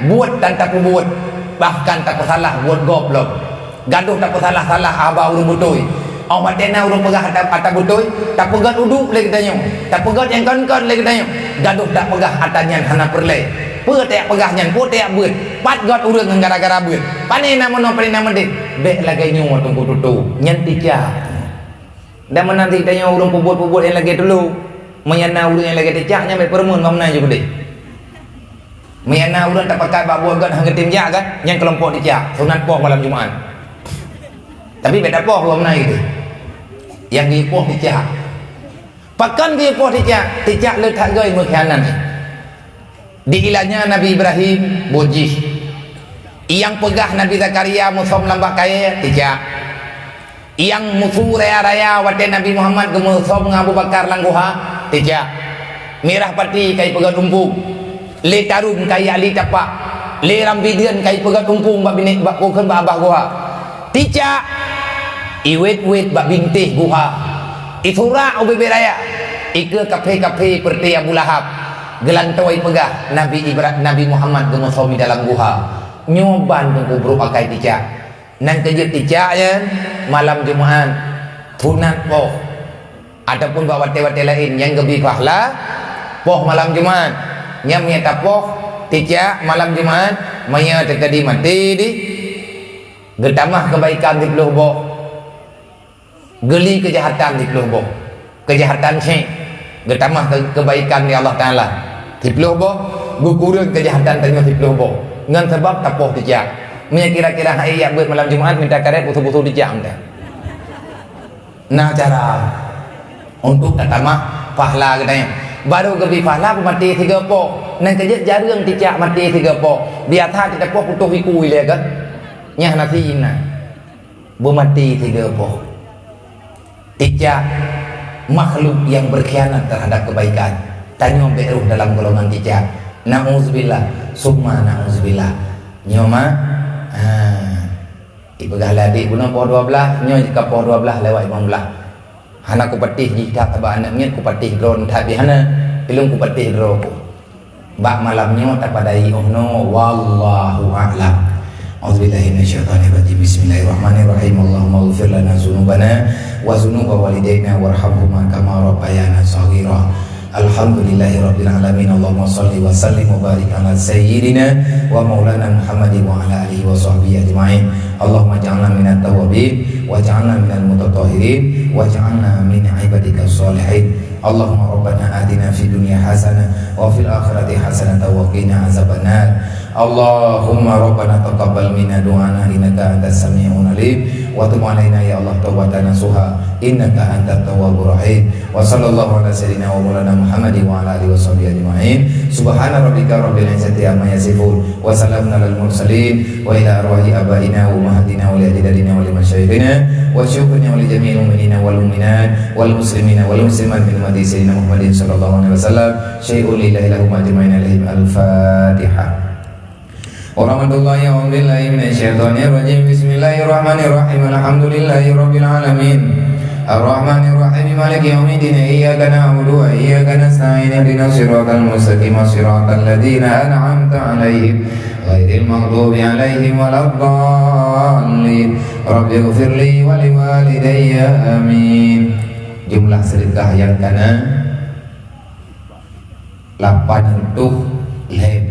buet dan tapeubuet, bahkan tapeusalah buet gob lom. Gadoh tapeusalah-salah haba ureuëng beutôi. Oh watée na ureuëng peugah ata, ata beutôi, tapeugét udeb lé geutanyoe, tapeugét nyang kon-kon lé geutanyoe. Gadoh tapeugah ata nyan hana peureulée. Peue tajak peugah nyan, peue tajak beuet? Pat gét ureuëng ngon gara-gara beuet. Pane na meunoe, pane na meudeh. Bék lagée nyoe teungku tutoe. Nyan ticak. Dan meunan cit tanyoe ureuëng peubuet-peubuet nyang lagée tulô. Meunyoe na ureuëng nyang lagée ticak, nyan bék peureumeun bak meunan ju keudeh. Meunyoe na ureuëng tapakat bak buet gét hana geutem jak kan, nyan keulompok ticak, sunat poh malam Jumat. Tapi bék tapoh lom na itu. Nyang geupoh ticak. Pakon geupoh ticak? Ticak le that göt meukhianat. Diilanya Nabi Ibrahim buet jih. Nyang peugah Nabi Zakaria musöm lam bak kayée, ticak. Nyang musu raya-raya watée Nabi Muhammad geumeusom ngon Abu Bakar lam guha, ticak. Mirah pati ka ipeugét umpung, lé tarum ka iali tapak, lé rambideuen ka ipeugét umpung bak binéh, bak kukheun bak babah guha. Ticak. Iwét-wét bak bintéh guha, isurak u bibé raya, ikeue kaphé-kaphé peureuté Abu Lahab. Geulantoe ipeugah Nabi Ibra-, Nabi Muhammad geumeusom di dalam guha. Nyoe ban teungku brok akai ticak. Nyang keujeuet ticak nyan malam Jumat, sunat poh, ataupun bak watée-watée laén nyang geubri pahala, poh malam Jumat. Nyan meunyoe tapoh ticak malam Jumat, meunyoe teukeudi maté dih, geutamah keubaikan siploh boh, geuli keujahatan siploh boh. Keujahatan syek geutamah keu-, keubaikan lé Allah Taala siploh boh, geukureueng keujahatan tanyoe siploh boh. Ngon sabab tapoh ticak. Meunyoe kira-kira hai jak beuet malam Jumat, mita karet buseu-buseu ticak mita. Na cara untuk tatamah Pahla geutanyoe. Barô geubri pahla beumaté sigoe po. Nyan keuh jeuet jareueng cicak maté sigoe po. Biasa teupoh putôh iku ilée keuh. Nyan hana si na. Beumaté sigoe po. Cicak makhluk nyang beukhianat teuhadap keubaikan. Tanyoe bék rhoh dalam golongan cicak. Nauzubillah, summa nauzubillah. Nyoe ma, ha, ipeugah lé adék bunoe poh dua blaih, nyoe ka poh dua blaih lewat lima blaih. Hana kupatéh jih that bak aneuk miet, kupatéh droe that pih hana. Ilôn kupatéh droe ku. Bak malam nyoe tapadai óh noe, wallahu a'lam. A'udzubillahi minasyaitonirrajim. Bismillahirrahmanirrahim. Allahumma ighfir lana dzunubana wa dzunuba walidaina warhamhuma kama rabbayana shaghira. Alhamdulillahirabbil alamin. Allahumma shalli wa sallim wa barik ala sayyidina wa maulana Muhammadin wa ala alihi wa sahbihi ajma'in. Allahumma ja'alna minat tawwabin, wa ja'alna minal mutatahhirin, wa ja'alna min ibadika shalihin. Allahumma rabbana atina fid dunya hasanah wa fil akhirati hasanah wa qina azabannar. Allahumma rabbana taqabbal minna du'ana innaka antas sami'un alim wa tub alaina ya Allah taubatan nasuha innaka antat tawwabur rahim. Wa sallallahu ala sayyidina wa maulana Muhammadin wa ala alihi wa sahbihi ajma'in. Subhana rabbika rabbil izzati amma yasifun. Wa salamun alal mursalin. Wa ila arwahi abaina wa ummahatina wa li ajdadina wa li masyayikhina wa syuyukhina wa li jami'il mu'minina wal mu'minat wal muslimina wal muslimat min ummati sayyidina Muhammadin sallallahu alaihi wasallam. Syai'un lillahi lahum ajma'in alaihim. Al-Fatihah. Warahmatullahi, a'udzubillahi minasyaitonirrajim. Bismillahirrahmanirrahim. Alhamdulillahi rabbil alamin. Arrahmanirrahim. Maliki yaumiddin. Iyyaka na'budu wa iyyaka nasta'in. Ihdinas siratal mustaqim. Siratal ladzina an'amta 'alaihim ghairil maghdubi 'alaihim waladdallin. Rabbighfirli wa liwalidayya. Amin. Jumlah sedekah nyang kana lapan reutôh lhée